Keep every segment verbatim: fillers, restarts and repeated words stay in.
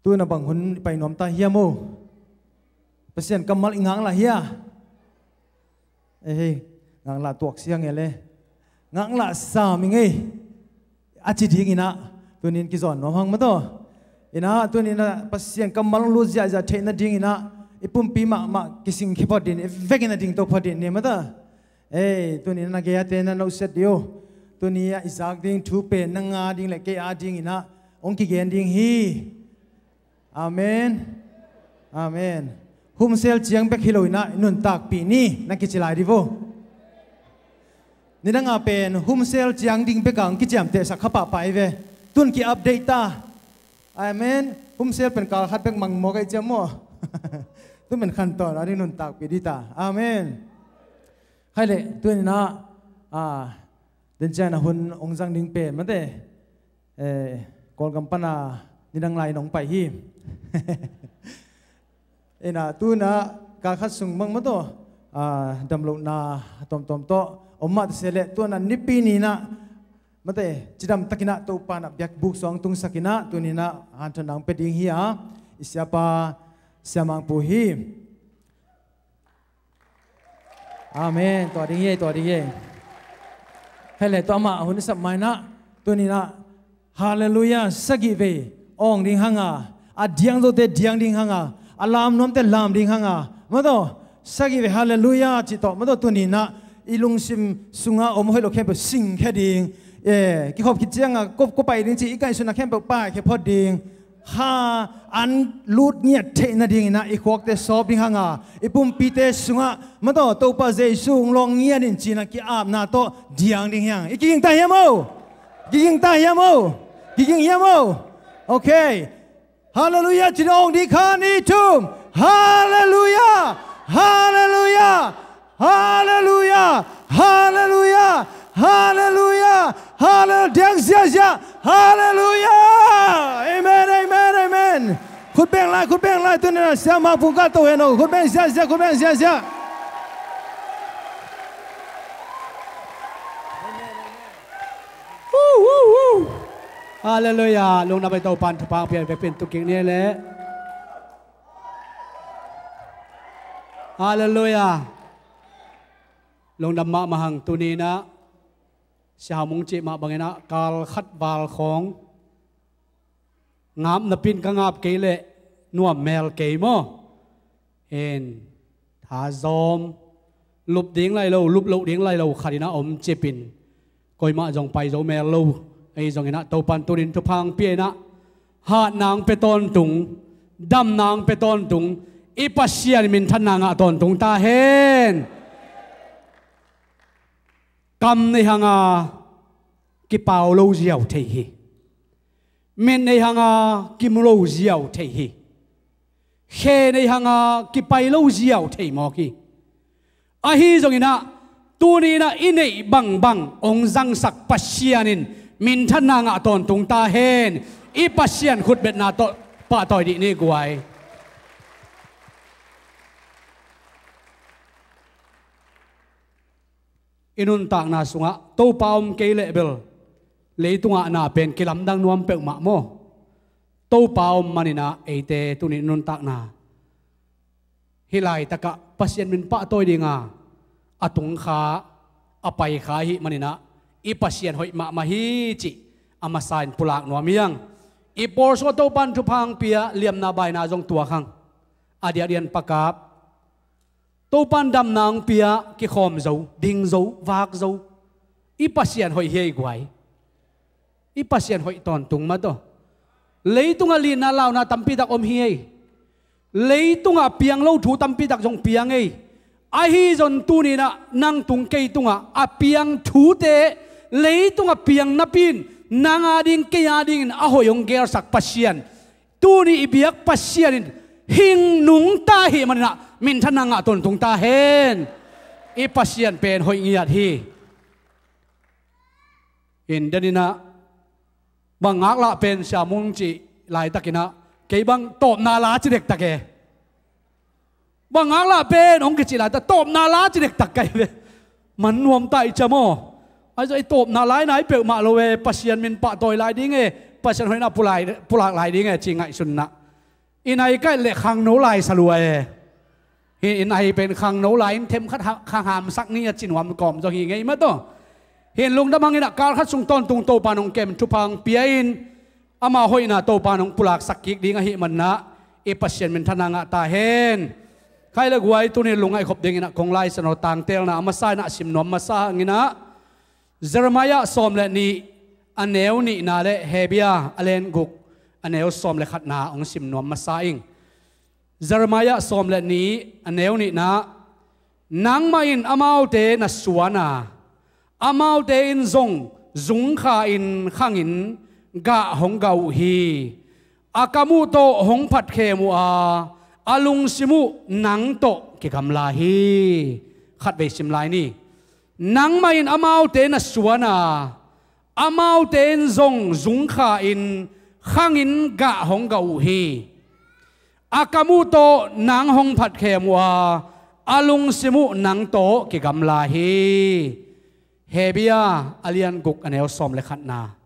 Tu-in ah bang hun i pai nuam ta hiam aw? Pasian kammal i ngaklah hia? Ei, ngaklah tuak siang e le. Ngaklah sam i ngei. A ci dingin ah tuni-in kizawn nuam hang maw taw. In ah tuni-in ah Pasian kammal hong lut ziahziah theih nadingin ah i pumpi mahmah kisingkhia phot ding, i vekin a dingto phot ding ni maw taw. Ei, tuni-in ah na gei-ate na nusiat dih uh. Tuni-ah i zak ding thu pen nang a ding le kei a dingin ah hong kigen ding hi. Amen. Amen. Humsel ciang bek hi lo-in ah nuntakpih ni na kici lai dih vo. Nidang a pen humsel ciang ding bek a hong kiciamtehsak kha pahpah hi ve. Tu-in ki-update ta. Amen. Humsel pen kal khat bek mang mawk ahi ciam maw? Tu pen khantawn a ding nuntakpih dih ta. Amen. Khai leh, tu-in ah, ah, den ciang a hun hong zang ding pen mate. Eh, Kawlgam pan a nidang lai in hong pai hi. In ah, tu-in ah kal khat sung bang maw taw, ah, damlohna a tuamtuam tawh om mah ta se leh, tu-in ah nipi ni-in ah mate, cidam takin ah Topa in ah biakbuk suang tungsak in ah, tuni-in ah hanthotna hong pia ding hi a, i siapa Sia Mang Pu hi. Amen. Tua ding hi, tua ding hi. Hei le, tua amah hun i sap ma-in ah, tuni-in ah, Halleluiah sagih vei awng ding hang a, a diang zote diang ding hang a, a lam nuamte lam ding hang a, maw taw, sagih vei Halleluiah cih tawh, maw taw, tuni-in ah i lungsim sungah om hoih lo khempeuh singkhia ding. Eh, kikhop khit ciang a kua, kua pai ding cih i ngaihsutna khempeuh paikhia phot ding. Kha an lut ngiat theih nadingin ah i khuakte sawp ding hang a, i pumpite sungah, maw taw, Topa Jesu hong lawng ngiat in ci-in ah ki-apna tawh diang ding hi hang. I kiging ta hiam aw? Kiging ta hiam aw? Kiging hiam aw? Okay. Halleluiah ci-in awng ding, khat, nih, thum. Halleluiah. Halleluiah. Halleluiah! Halleluiah! Halleluiah! Hallel-, diang ziahziah! Halleluiah! Amen, amen, amen. Khut beng lai, khut beng lai, tu-in ah Sia Mang Pu kal to hen aw. Khut beng ziahziah, khut beng ziahziah. Woo, woo, woo. Halleluiah. Lungdam ei, Topa'n thupha hong pia vekpi-in tu kik ni leh. Halleluiah. Lungdam mahmah hang. Tuni-in ah Sia Hau Mung cih mah bangin ah kal khat val khawng ngap napi-in ka ngap kei leh nuam mel kei maw? Hen, thazawm, lup ding lai lo, lup loh ding lai lo khat in ah om cip-in, koimah zong pai zo mel lo. Ahi zongin ah Topa'n tuni-in thupha hong pia-in ah, hatna hong pia tawntung, damna hong pia tawntung, i Pasian minthanna ngah tawntung ta hen. Kam nei hang a kipau lo ziau thei hi. Mit nei hang a kimu lo ziau thei hi. Khe nei hang a kipai lo ziau thei mawk hi. Ahi zongin ah, tuni-in ah i neih bangbang hong zangsak Pasian in minthanna ngah tawntung ta hen. I Pasian khutbetna tawh pahtawi dih ni guai. I nuntakna sungah Topa om kei leh bel leitungah na pen kilamdang nuam peuhmah maw? Topa om manin ah eite tuni nuntakna hih laitakah Pasian min pahtawi dinga a tungkha, a paikha ahih manin ah i Pasian hoih mahmah hi cih a masa in pulak nuam hi hang. I pawl sungah Topa'n thupha hong pia, liamna baina zong tuak hang. A diakdiakin pakap. Topa'n damna hong pia, kikhawm zo, ding zo, vak zo. I Pasian hoih hi ei guai. I Pasian hoih tawntung mah tawh. Leitungah litna launa tampitak om hi ei. Leitungah piang lo thu tampitak zong piang ei. Ahi zong tuni-in ah nang tung kei tungah a piang thute, leitungah piang napi-in nang a ding kei a dingin a hoih hong gelsak Pasian, tuni i biak Pasian in hing nungta ahih manin ah minthanna ngah tawntung ta hen. I Pasian pen hoih ngiat hi. In denin ah, bang ngaklah pen Sia Mung cih laitakin ah, kei bang tawpna la ci dektak e. Bang ngaklah pen hong kici laitak, tawpna la ci dektak ka hi ve. Man nuam ta i cam aw. Ahi zong i tawpna lai nai peuhmah lo e, Pasian min pahtawi lai ding e, Pasian hoihna pulai, pulak lai ding e ci ngaihsun in ah, I nai kaih le khangno lai sa lua e. Hi, i nai pen khangno lai in themkhat ha-, khang hamsak ni a ci nuam kawm zong hi ngei mah tawh. Hi, lungdam hang in ah kal khat sung tawntung Topa in hong kem thupha hong pia in, ama hoihna Topa in hong pulaksak kik ding ahih manin ah i Pasian min thanna ngah ta hen. Khai le guai, tuni lungngaih khop ding in ah kong Lai Siangtho tangtelna a masa in ah sim nuam masa hang in ah, Jeremiah sawm le nih a neu nihna le Hebrew a lian guk a neu sawm le khatna hong sim nuam masa ing. Jeremiah sawm le nih a neu nihna, nangmah in amaute na suan a, amaute in zong zungkha in khang in gah hong gah uh hi. A kam uh tawh hong phatkhem uh a, a lungsim uh nang tawh kigamla hi. Khatvei sim lai ni. Nangmah in amaute na suan a, amaute in zong zungkha in khang in gah hong gah uh hi. A kam uh tawh nang hong phatkhem uh a, a lungsim uh nang tawh kigamla hi. Hebrew a lian guk a neu sawm le khatna.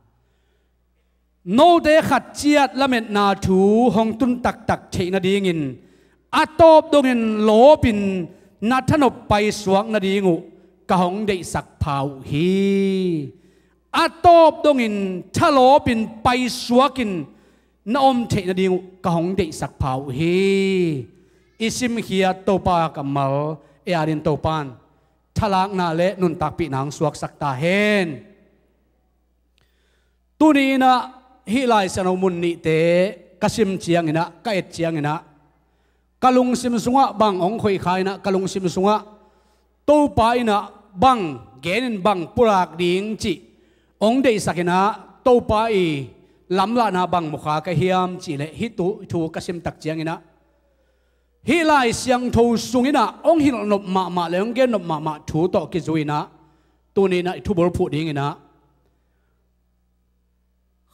Note khat ciat lametna thu hong tun taktak theih nadingin a tawp dongin lawpin na thanop paisuak nading uh ka hong deihsak pha uh hi. A tawp dongin thalawpin paisuakin na om theih nading uh ka hong deihsak pha uh hi. I simkhiat Topa kammal ei adingin Topa in thalakna le nuntakpihna hong suaksak ta hen. Tuni in ah hih Lai Siangtho mun nihte ka sim ciangin ah, ka et ciangin ah, ka lungsim sungah bang hong khoih kha in ah, ka lungsim sungah Topa in ah bang genin bang pulak ding cih hong deihsak in ah, Topa i lamlahna bang mu kha ka hiam cih le hih thu, thu ka sim tak ciangin ah, hih Lai Siangtho sung in ah hong hilh nop mahmah le hong gen nop mahmah thu tawh kizui in ah, tuni in ah i thubul phuh ding in ah,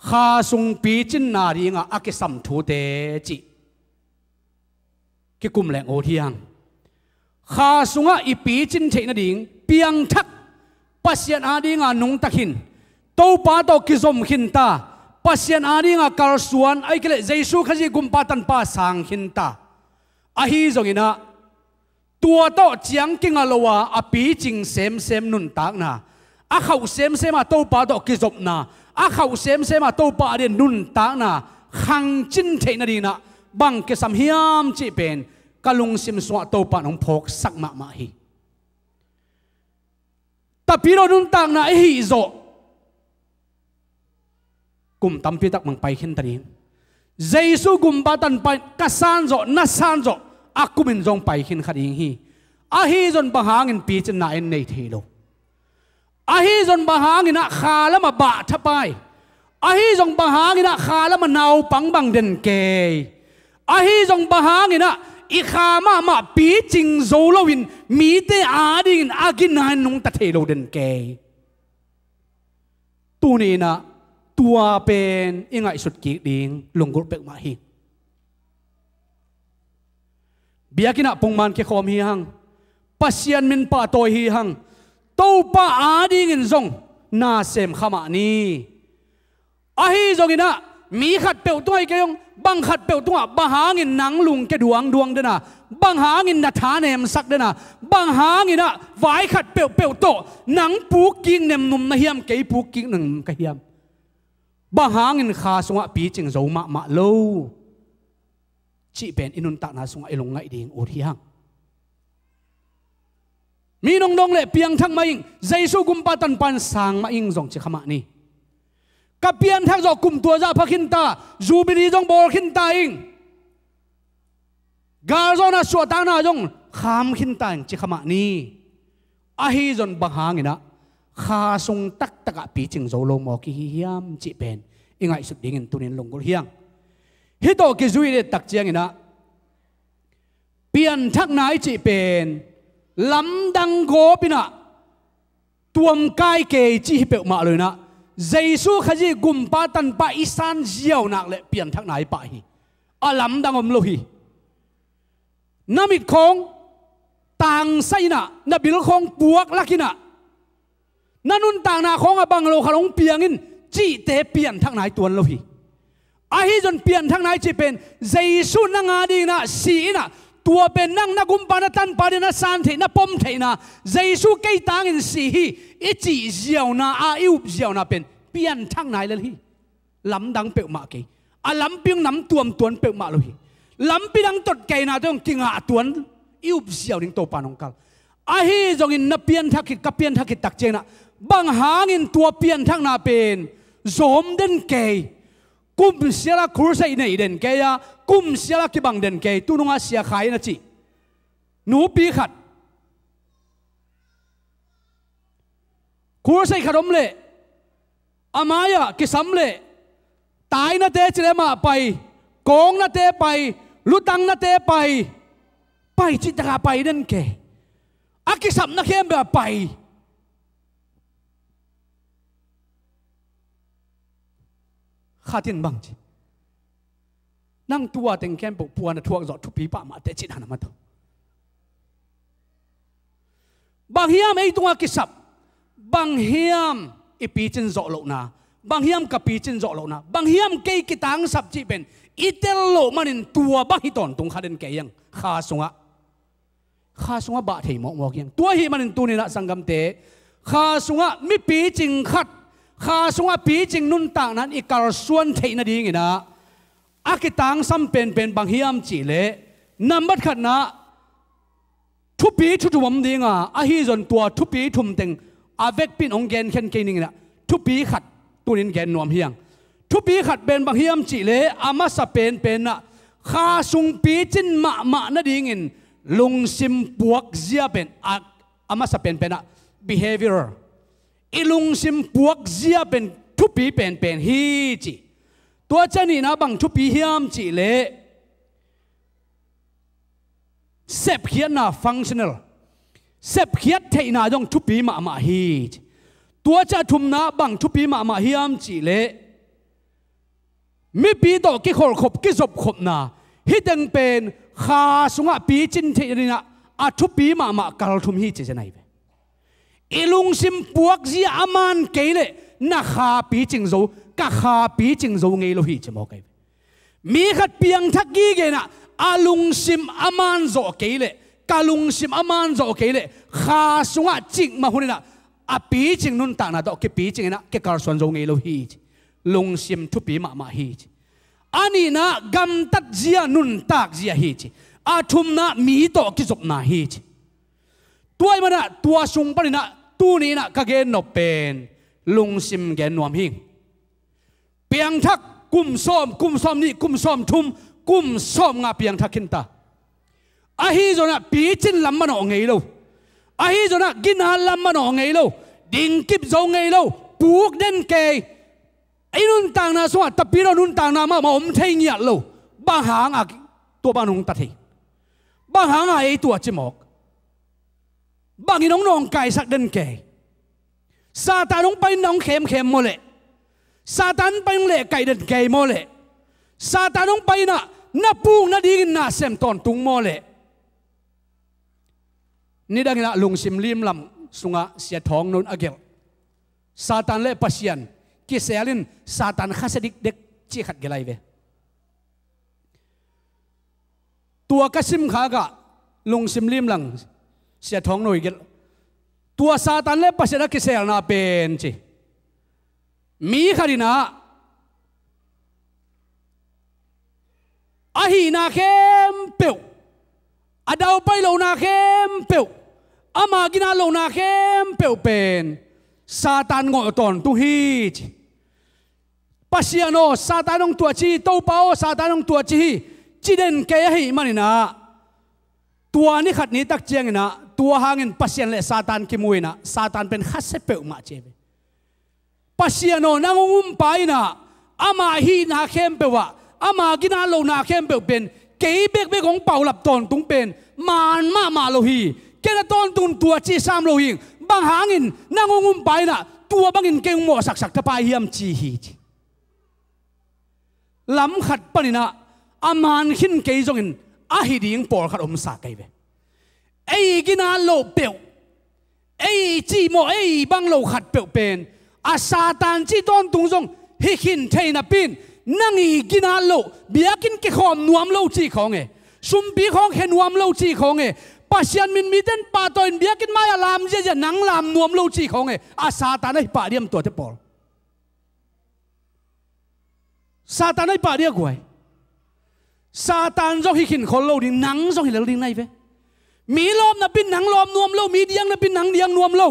kha sung picinna dingah a kisam thute cih kikum leng ut hi hang. Kha sungah i picin theih nading piangthak, Pasian adinga nungta khin, Topa tawh kizom khin ta, Pasian adinga kalsuan, ahih kei leh Jesu Khazih Gumpa Tanpa sang khin ta. Ahi zongin ah, tua tawh ciang kinga lo a, a picing semsem nuntakna, a khauh semsem a Topa tawh kizopna, a khauh semsem a Topa ading nuntakna khangcin theih nading in ah bang kisam hiam cih pen ka lungsim sungah Topa in hong phawksak mahmah hi. Tapidaw nuntakna i hih zawh kum tampi tak bang pai khin ta ding. Jesu Gumpa Tanpa in ka san zawh, na san zawh, a kumin zong pai khin kha ding hi. Ahi zong bang hangin picinna en nei thei lo? Ahi zong bang hangin ah kha lamah bah thapai? Ahi zong bang hangin ah kha lamah naupang bang den kei? Ahi zong bang hangin ah i kha mahmah picing zo loin mite adingin a gina in nungta thei lo den kei? Tuni in ah tua pen i ngaihsut kik ding lunggulh peuhmah hi. Biakinn ah pongman kikhawm hi hang, Pasian min pahtawi hi hang, Topa adingin zong na sem kha mah ni. Ahi zongin ah mi khatpeuh tungah, i kei zong bang khatpeuh tungah bang hangin nang lungke duangduang den a, bang hangin na tha nemsak den a, bang hangin ah vai khat peuhpeuh tawh nang puk kik nemnum na hiam, kei puk kik nemnum ka hiam? Bang hangin kha sungah picing zo mahmah lo cih pen i nuntakna sungah i lungngaih ding ut hi hang. Mi nong dong leh piangthak mah ing, Jesu Gumpa Tanpa in sang mah ing zong ci kha mah ni. Ka pianthak zawh kum tua zah pha khin ta, Jubilee zong bawl khin ta ing. Galzawhna suahtakna zong kham khin ta ing ci kha mah ni. Ahi zong bang hangin ah kha sung taktak ah picing zo lo mawk i hi hiam cih pen i ngaihsut dingin tunin lunggulh hi hang. Hih tawh kizui i et tak ciangin ah pianthakna i cih pen lamdang gawp in ah tuamkai kei cih hi peuhmah lo in ah, Jesu Khazih Gumpa Tanpa i san ziau nak leh pianthakna i pah hi. A lamdang om lo hi. Na mit khawng tangsa in ah, na bil khawng puak lak in ah, na nuntakna khawng a bang lo khat hong piang in cihte pianthakna i tuan lo hi. Ahi zong pianthakna i cih pen Jesu nang a dingin ah si in ah, tua pen nang na gumpa na tanpa dingin na san theih, na pom theihna, Jesu kei tangin si hi i cih ziauna a i up ziauna pen pianthakna i lel hi. Lamdang peuhmah kei. A lampi hong nam tuamtuan peuhmah lo hi. Lampi dang tot keina tawh hong kingah tuan i up ziau ding Topa in hong kal. Ahi zongin na pianthak khit, ka pianthak khit tak ciangin ah, bang hangin tua pianthakna pen zawm den kei? Kum siala crusade nei den kei a, kum siala kibang den kei. Tunung a Sia Khai in a cih nupi khat crusade khat om leh, a mai-ah kisam leh, tainate ci leh mah pai, kawngnate pai, lutangnate pai, pai cih tak a pai den kei. A kisapna khempeuh ah pai. Khat in bang ci, nang tua teng khempeuh puan a thuak zawh thupi pah mah teh, ci-in a na mat uh. Bang hiam ei tungah kisap? Bang hiam i picin zawh lohna? Bang hiam ka picin zawh lohna? Bang hiam kei kitangsap cih pen i tel loh manin tua bang hi tawntung kha den kei hiang. Kha sungah, kha sungah bah thei mawkmawk hiang. Tua ahih manin tuni-in ah sanggamte, kha sungah mi picing khat, kha sungah picing nuntakna in i kalsuan theih nadingin ah a kitangsam penpen bang hiam cih leh, nambat khatna, thupi thu thum om ding a, ahi zong tua thupi thum teng a vekpi-in hong genkhen kei ning in ah, thupi khat tuni-in gen nuam hiang. Thupi khat pen bang hiam cih leh, a masa penpen ah kha sung picin mahmah nadingin lungsim puakzia pen a, a masa penpen ah behavior, i lungsim puakzia pen thupi penpen hi ci. Tua ciang a nihna bang thupi hiam cih leh, sepkhiatna, functional, sepkhiat theihna zong thupi mahmah hi ci. Tua ciang a thumna bang thupi mahmah hiam cih leh, mipi tawh kikholhkhop, kizopkhopna, hih teng pen kha sungah picin theih nadingin ah a thupi mahmah kal thum hi ci zen ahi ve. I lungsim puakzia a man kei leh na kha picing zo, ka kha picing zo ngei lo hi ci mawk ahi ve. Mi khat piangthak gige in ah a lungsim a man zawh kei leh, ka lungsim a man zawh kei leh, kha sungah cikmah hun in ah a picing nuntakna tawh kipicing in ah kikalsuan zo ngei lo hi ci. Lungsim thupi mahmah hi ci. A nihna gamtatzia, nuntakzia hi ci. A thumna mi tawh kizopna hi ci. Tua ahih manin ah tua sung panin ah tuni-in ah ka gennop pen lungsim gen nuam hing. Piangthak kum sawm, kum sawmnih, kum sawmthum, kum sawmnga piangthak khin ta. Ahi zongin ah picin lam manawh ngei lo. Ahi zongin ah ginat lam manawh ngei lo. Dingkip zo ngei lo. Puk den kei. I nuntakna sungah Tapidaw nuntakna mahmah om thei ngiat lo. Bang hanga tua bang nungta thei? Bang hanga ei tua ci mawk? Bangin hong nawngkaisak den kei? Satan hong pai-in na hong khemkhem maw leh? Satan pai-in hong lehkaih den kei maw leh? Satan hong pai-in ah na puk nadingin na sem tawntung maw leh? Nidangin ah lungsim limlam sungah Sia Thawng No in a gelh, Satan le Pasian kisel in Satan khasia dikdek cih khat gelh ahi ve. Tua ka simkhak ah lungsim limlam Sia Thawng No in gelh, tua Satan le Pasian a kiselna pen ci, mi khat in ah a hihna khempeuh, a daupai lohna khempeuh, ama ginat lohna khempeuh pen Satan ngawh tawntung hi ci. Pasian aw, Satan hong tuah ci hi, Topa aw, Satan hong tuah ci hi, ci den kei ahih manin ah, tua ni khat ni tak ciangin ah tua hangin Pasian le Satan kimu in ah Satan pen khasia peuhmah ci hi ve. Pasian aw, nang hong umpa in ah, ama hihna khempeuh ah, ama ginat lohna khempeuh pen kei bekbek hong paulap tawntung pen man mahmah lo hi. Ken a tawntung tua ci sam lo hi. Bang hangin nang hong umpa in ah tua bangin kei hong mawhsaksak ta pai hiam ci hi ci. Lam khat panin ah a man khin kei zongin a hi ding pawlkhat omsa kei ve. Ei ginat loh peuh, ei cihmawh, ei bang lo khat peuh pen a Satan cih tawntung zong hi khin thei napi-in, Nang i ginat loh, biakinn kikhawm nuam lo cih khawng e, sumpi khawng khe nuam lo cih khawng e, Pasian min mite in pahtawi in biakinn mai-ah lam ziahziah nang lam nuam lo cih khawng e, a Satan ahi pah diam tuate pawl? Satan ahi pah dia guai. Satan zong hi khinkhol lo ding, nang zong hi lel ding na hi ve. Mi lawp napi in nang lawp nuam lo, mi diang napi in nang diang nuam lo.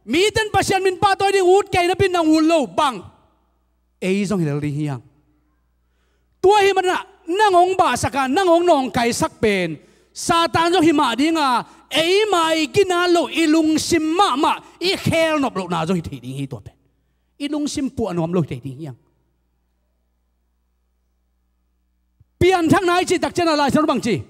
Mite in Pasian min pahtawi ding ut kei napi in nang ut lo, bang? Ei zong hi lel ding hi hang. Tua ahih manin ah nang hong bahsak a, nang hong nawngkaisak pen Satan zong hi mah ding a, eima i ginat loh, i lungsim mahmah i khelnop lohna zong hi thei ding hi tua pen. I lungsim puah nuam lo hi thei ding hi hang. Pianthakna i cih takciang a Lai Siangtho bang ci?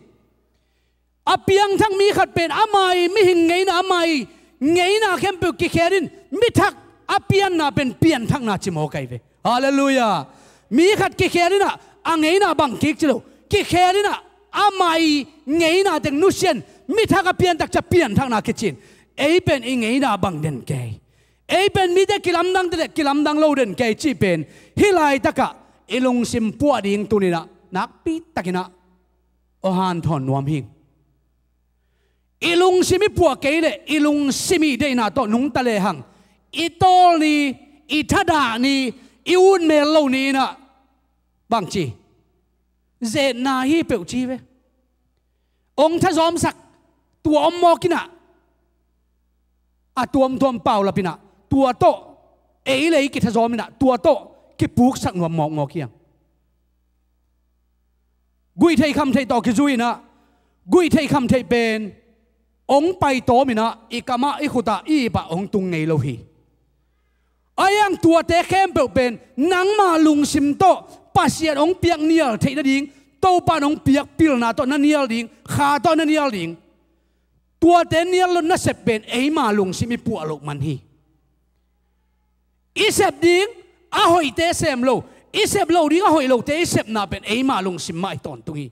A piangthak mi khat pen ama i mihing ngeina, ama i ngeina khempeuh kikhel in, mi thak a pianna pen pianthakna ci mawk ahi ve. Halleluiah. Mi khat kikhel in ah, a ngeina bang kik ci lo, kikhel in ah, ama i ngeina teng nusia in, mi thak a pian takciang pianthakna kici in. Ei pen i ngeina bang den kei, ei pen mite kilamdang te le kilamdang lo den kei cih pen hih laitakah i lungsim puah ding tuni-in ah nakpi takin ah hong hanthawn nuam hing. I lungsim i puah kei leh i lungsim i deihna tawh nungta lehang, i tawl ni, i thadah ni, i utmel lo ni-in ah bangci, zetna hi peuh ci hi ve. Hong thazawmsak tua om mawk in ah, a tuamtuam paulap in ah, tua tawh ei le ei kithazawm in ah, tua tawh kipuksak nuam mawkmawk hi hang. Guihtheih khamtheih tawh kizui in ah, guihtheih khamtheih pen hong paitawm in ah, i kamah, i khutah, i ipah hong tung ngei lo hi. Ahi hang tuate khempeuh pen nangma lungsim tawh Pasian hong piak nial theih nading, Topa in hong piak pilna tawh na nial ding, kha tawh na nial ding. Tuate nial lo nasep pen eima lungsim i puah loh man hi. I sep ding a hoihte sem lo, i sep lo ding a hoih lote i sepna pen eima lungsim mah hi tawntung hi.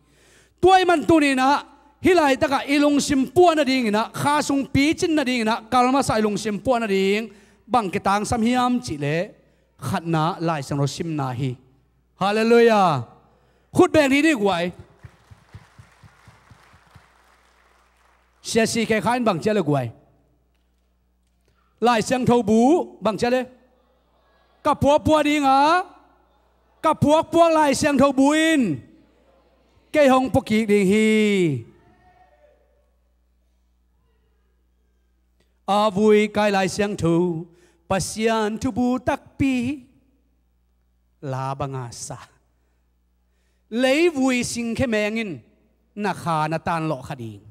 Tua ahih man tuni-in ah, hih laitakah i lungsim puah nadingin ah, kha sung picin nadingin ah, kal masa i lungsim puah nading bang kitangsam hiam cih leh, khatna Lai Siangtho simna hi. Halleluiah. Khut beng dih ni guai. Sia si khe kha in bang ci a le guai? Lai Siangtho bu bang ci a le? Ka puakpuak ding a, ka puakpuak Lai Siangtho bu in kei hong puakik ding hi. A vui kai Lai Siangtho, Pasian thubu takpi, la banga sa. Leivui singkhe meng in na kha na tanlawh kha ding.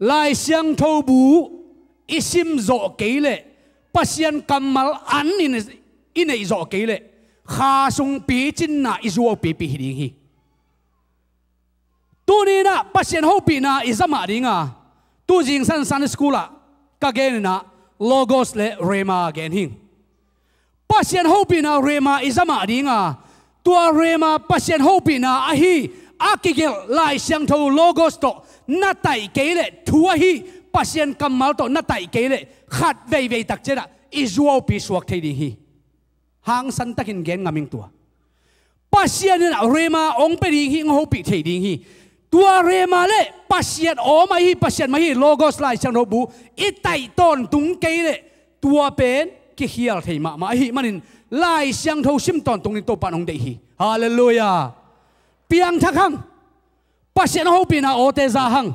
Lai Siangtho bu i sim zawh kei leh, Pasian kammal an i neih zawh kei leh, kha sung picinna i zuau pipi hi ding hi. Tuni-in ah Pasian hopihna i za mah ding a, tu zingsang Sunday School ah ka gen in ah Logos le Rhema gen hing. Pasian hopihna Rhema i za mah ding a, tua Rhema Pasian hopihna ahi a kigelh Lai Siangtho Logos tawh na taih kei leh, thu ahi Pasian kammal tawh na taih kei leh, khat veivei takciang ah i zuaupi suak thei ding hi. Hangsan takin gen ngam ing tua. Pasian in ah Rhema hong pia ding hi, hong hopih thei ding hi. Tua Rhema le Pasian aw mah hi, Pasian mah hi, Logos Lai Siangtho bu i taih tawntung kei leh, tua pen kikhial thei mahmah ahih manin Lai Siangtho sim tawntung ding Topa in hong deih hi. Halleluiah. Piangthak hang. Pasian hopihna awte za hang.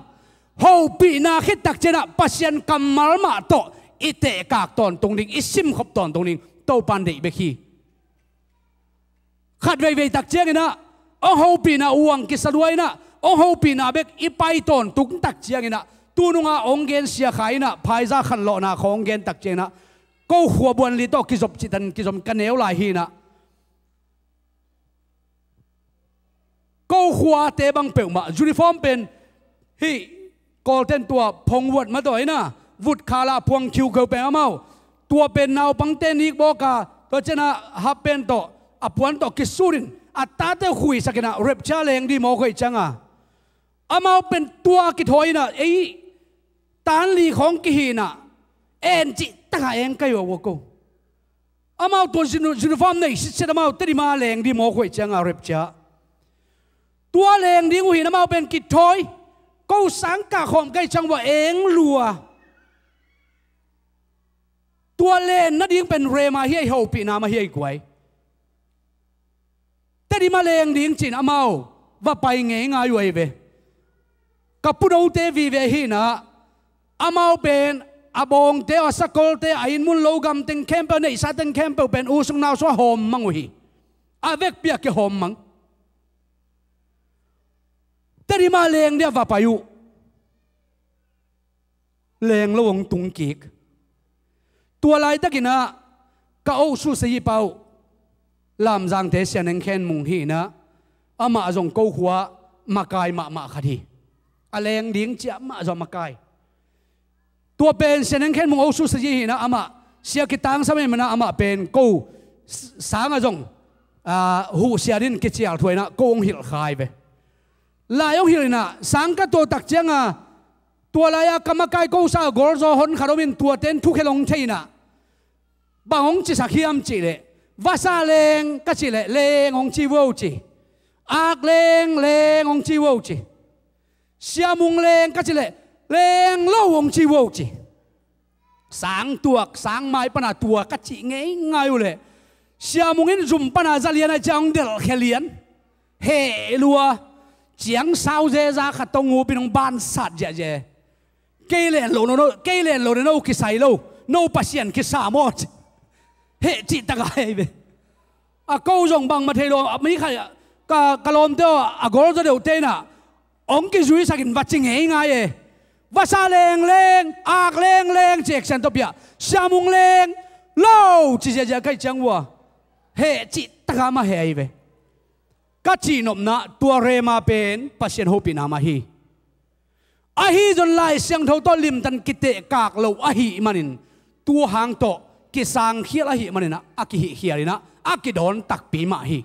Hopihna khit takciang ah Pasian kammal mah tawh i tehkak tawntung ding, i simkhop tawntung ding Topa in deih bek hi. Khat veivei takciangin ah hong hopihna uang kisaduai in ah, hong hopihna bek i pai tawntung takciangin ah, tunung a hong gen Sia Khai in ah phaiza khanlawhna khawng hong gen takciangin ah, ko khua buanli tawh kizop cihtan kizom ka neu lai hi in ah, ko khuate bang peuhmah uniform pen hih Kawlten tua phongvuat mah tawh in ah, vut khalah phuang khiukheu pen amau, tua pen naupangte nikbawk a, tua ciangin ah hap pen tawh, a puan tawh kisut in, a tate uh khuisak in ah rapture leng dih mawk hoih ciangin ah, amau pen tua kithawi in ah, ei tan li khawng kihih in ah, en cih tak a eng kai uh a ko. Amau tua uni-, uniform nei sitset amau Tedim a leng ding mawk uh ahih ciangin rapture. Tua leng ding uh hi-in amau pen kithawi. Ko sang kah khawm ka hih ciang uh a eng lua. Tua len nading pen rhema hi a, i hopihna mah hi a, i guai. Tedim a leng ding ci-in amau va pai ngeingai uh ahi ve. Ka punote vive hi-in ah, amau pen a bawngte, a sakolte, a inn mun lo gam teng khempeuh, neihsa teng khempeuh pen u sung nau sung a hawm mang uh hi. A vekpi a kihawm mang. Tedim a leng ding a va pai uh. Leng lo hong tung kik. Tua laitakin ah ka osu sayi pa uh, Lamzangte Sia Neng Khen Mung hi-in ah, amah zong ko khua makai mahmah khat hi. A leng ding ci-a amah zong makai. Tua pen Sia Neng Khen Mung osu sayi hi-in ah, amah sia kitangsam ahih manin ah amah pen ko s-, sang ah zong, ah, huh siat in kicial thuah in ah ko hong hilh kha hi ve. Lai hong hilh in ah, sang ka tuah tak ciangin, tua lai-a ka makai ko sa a gawlzaw hon khat om in, tuate in thukhia lo hong thei in ah, bang hong cisak hiam cih leh, vasa leng ka cih leh, leng hong ci uh o ci. Ak leng, leng hong ci uh o ci. Sia Mung leng ka cih leh, leng lo hong ci uh o ci. Sang tuak, sang mai pan a tua ka cih ngeingai uh leh, Sia Mung in zum pan a za lian ahih ciang hong delhkhia lian. Heh lua, ciang sau zeza khat tawh ngup in hong bansat ziahziah. Kei len lo no, no, kei len lo no, no kisai lo, no Pasian kisa maw ci. Heh cih tak a heh ve. A ko zong bangmah thei lo, a mi khat, ka, ka lawmte aw, a gawlzaw deuhte in ah hong kizuisak in va ci ngeingai e. Vasa leng leng, ak leng leng ci action tawh pia. Sia Mung leng lo ci ziahziah ka hih ciang uh a, heh cih tak a mah heh ahi ve. Ka cihnopna, tua rhema pen Pasian hopihna mah hi. Ahi zong Lai Siangtho tawh limtan kitehkak lo ahih manin, tu hang tawh kisangkhial ahih manin ah, a kihihkhial in ah, a kidawn takpi mah hi.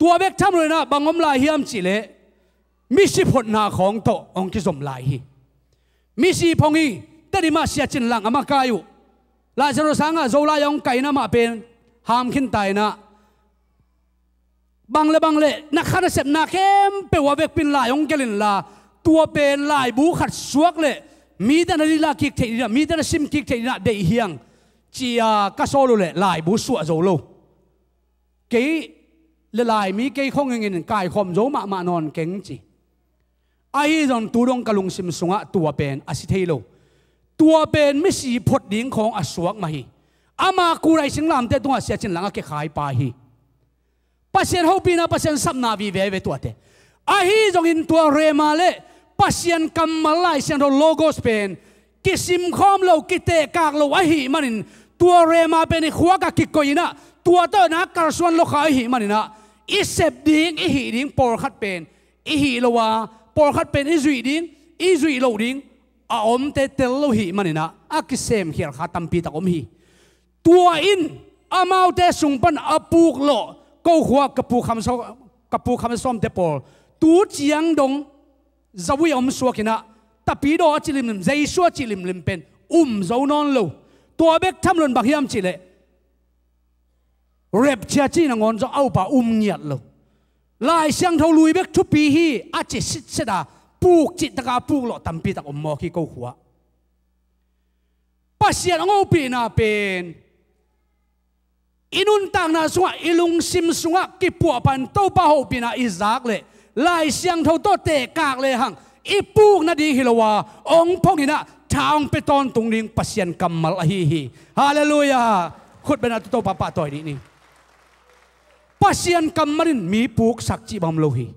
Tua bek tham lo in ah, bang om lai hiam cih leh, misi photna khawng tawh hong kizom lai hi. Misi phong hi. Tedim ah Sia Cin Lang a makai uh, Lai Siangtho sang ah Zolai hong kai in ah, amah pen ham khin ta in ah, bang le bang le, na kha na sepna khempeuh a vekpi in lai hong gelh inla, tua pen laibu khat suak leh mite na lila kik theih ding ah, mite na sim kik theih ding ah deih hi hang, ci-a ka sawl uh leh laibu suah zo lo. Kei le Laimi kei khong in kaikhawm zo mahmah nawn keng ci. Ahi zong tu dong ka lungsim sungah tua pen a si thei lo. Tua pen misi phot ding khawng a suak mah hi. Ama Kulai Singlamte tungah Sia Cin Lang a kikhai pa hi. Pasian hopihna, Pasian sapna vive ve tuate. Ahi zongin tua rhema le Pasian kammal Lai Siangtho Logos pen kisim khawm lo, kitehkak lo ahih manin, tua rhema pen i khuak ah kikoih in ah, tua tawh na kalsuan lo kha ahih manin ah, i sep ding, i hih ding pawlkhat pen i hih lo a, pawlkhat pen i zuih ding, i zuih loh ding a omte tel lo ahih manin ah, a kisemkhial kha tampi tak om hi. Tua in amaute sung pan a puk lawh, ko khua ka Pu Kham Sawm, ka Pu Kham Sawmte pawl, tu ciang dong Zawi a om suak in ah, Tapidaw a cih limlim, Jesu a cih limlim pen um zo nawn lo. Tua bek tham lo in bang hiam cih leh, rapture cih nangawn zong a up a um ngiat lo. Lai Siangtho lui bek thupi hi a ci sitset a, puk cih tak a puk lawh tampi tak om mawk hi ko khua. Pasian hong hopihna pen i nuntakna sungah, i lungsim sungah kipuahpah in Topa hopihna i zak leh, Lai Siangtho tawh tehkak lehang, i puk nading hi lo a, hong phong in ah, tha hong pia tawntung ding Pasian kammal ahi hi. Halleluiah. Khut beng a, Topa pahtawi dih ni. Pasian kammal in mi puksak cih bang om lo hi.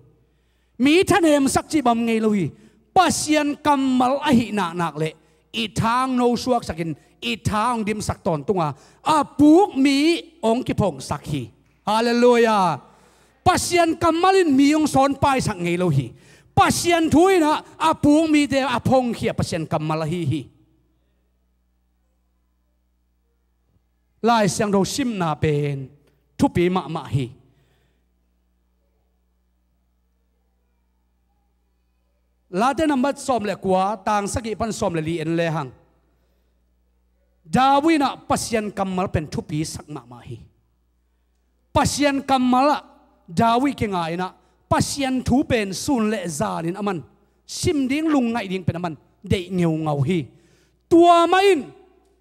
Mi thanemsak cih bang om ngei lo hi. Pasian kammal ahih naknak leh i tha hong nosuaksak in, i tha hong dimsak tawntung a, a puk mi hong kiphongsak hi. Halleluiah. Pasian kammal in mi hong sawnpaisak ngei lo hi. Pasian thu in ah a puk mite a phongkhia Pasian kammal ahi hi. Lai Siangtho simna pen thupi mahmah hi. Late nambat sawm le kua, tang sagih pan sawm le li en lehang, David in ah Pasian kammal pen thupi sak mahmah hi. Pasian kammal ah David kinga in ah Pasian thu pen sun le zanin a man sim ding, lungngaih ding pen a man deih ngeungau hi. Tua mah in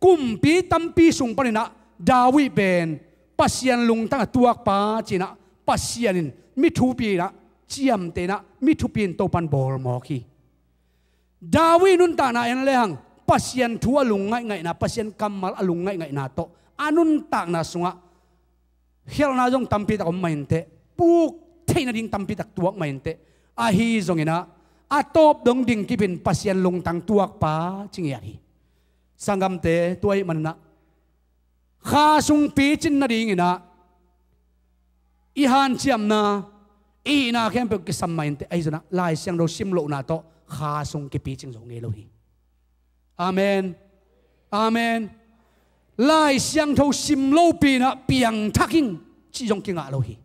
kumpi tampi sung panin ah David pen Pasian lungtang a tuakpa ci-in ah Pasian in mi thupi in ah ciamteh in ah mi thupi in Topan bawlmawk hi. David nuntakna en lehang Pasian thu a lungngaingaihna, Pasian kammal a lungngaingaihna tawh a nuntakna sungah khialhna zong tampitak om mah inteh, puk theih nading tampitak tuak mah inteh, ahi zongin ah a tawp dong dingkipin Pasian lungtang tuakpa ci ngiat hi. Sanggamte, tua ahih manin ah kha sung picin nadingin ah i hanciamna, i hihna khempeuh kisam mah inteh, ahi zongin ah Lai Siangtho sim lohna tawh kha sung kipicing zo ngei lo hi. Amen. Amen. Lai Siangtho sim lopi in ah piangthak ing cih zong kingah lo hi.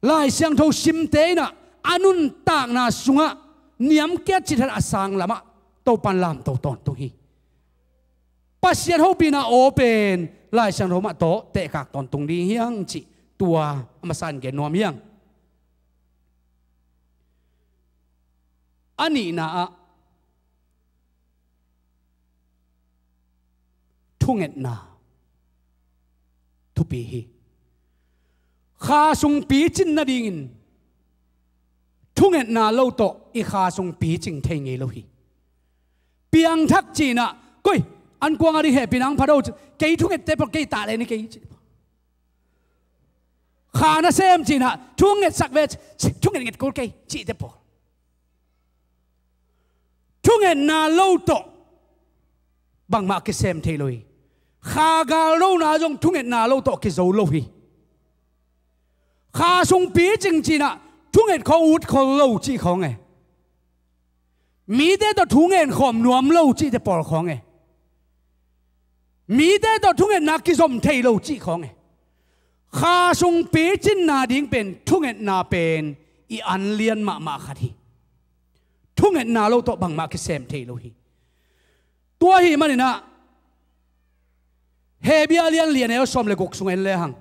Lai Siangtho simte in ah a nuntakna sungah niamkiat cithat a sang lamah Topan lamto tawntung hi. Pasian hopihna aw pen Lai Siangtho mah tawh tehkak tawntung ding hi hang cih tua a masa in gen nuam hi hang. A nihna ah thungetna thupi hi. Kha sung picin nadingin thungetna lo tawh i kha sung picing thei ngei lo hi. Piangthak ci-in ah, koi, an kuang a ding hehpihna hong pha do, kei thungette pawl kei ta le ni kei ci. Kha nasem ci-in ah, thungetsak ve, thungetnget kul kei cihte pawl. Thungetna lo tawh bangmah kisem thei lo hi. Kha gal lona zong thungetna lo tawh kizo lo hi. Kha sung picing ci-in ah thunget khawng ut khol lo cih khawng e. Mite tawh thu ngen khawm nuam lo cihte pawl khawng e. Mite tawh thungetna kizom thei lo cih khawng e. Kha sung picinna ding pen thungetna pen i an lian mahmah khat hi. Thungetna lo tawh bangmah kisem thei lo hi. Tua ahih manin ah Hebru lian li a neu sawm le guk sung en lehang,